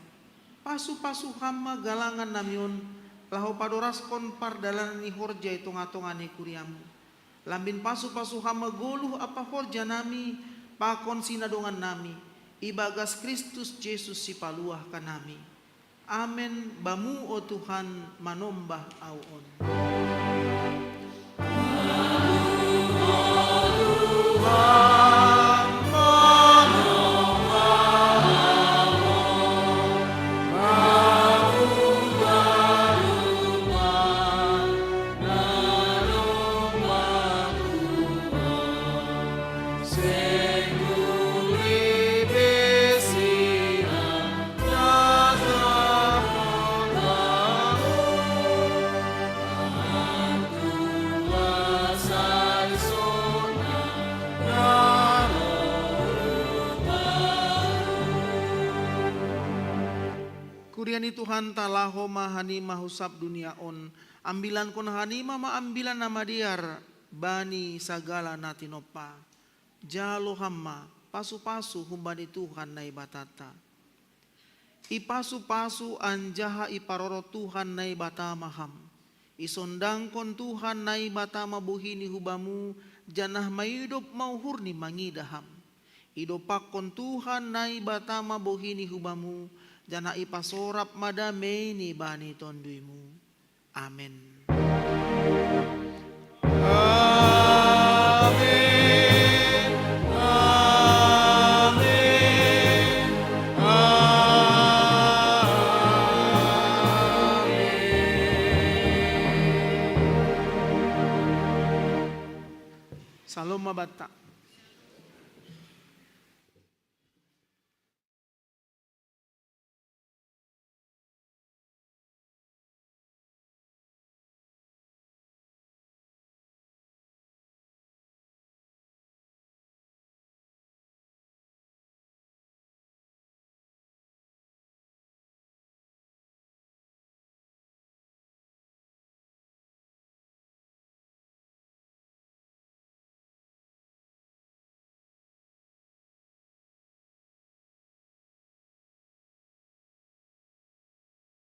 Pasu-pasu Ham ma galangan nami on, laho padoraskon pardalanan ni horja i tongah-tongah ni kuriaMu. Lambin pasu-pasu Ham ma goluh ampa horja nami, pakon sinadongan nami, ibagas Kristus Jesus Sipaluah nami. Amen. Bamu, o Tuhan, manombah ahu on. Kuria ni Tuhanta, laho ma hanima hu sab dunia on, ambilankon hanima ma Ambilan Namadear bani sagala na tinompa. Jalo Ham ma pasu-pasu humbani Tuhan Naibatanta. Ipasu-pasu anjaha iparoro Tuhan Naibata ma Ham. Isondangkon Tuhan Naibata ma bohiNi hu Bamu, janah maidop ma uhurNi mangidah Ham. Idompakkon Tuhan Naibata ma bohiNi hu Bamu, janah ipasorap ma dameiNi bani TonduyMu. Amen. Amen. Amen. Amen. Salom ma banta.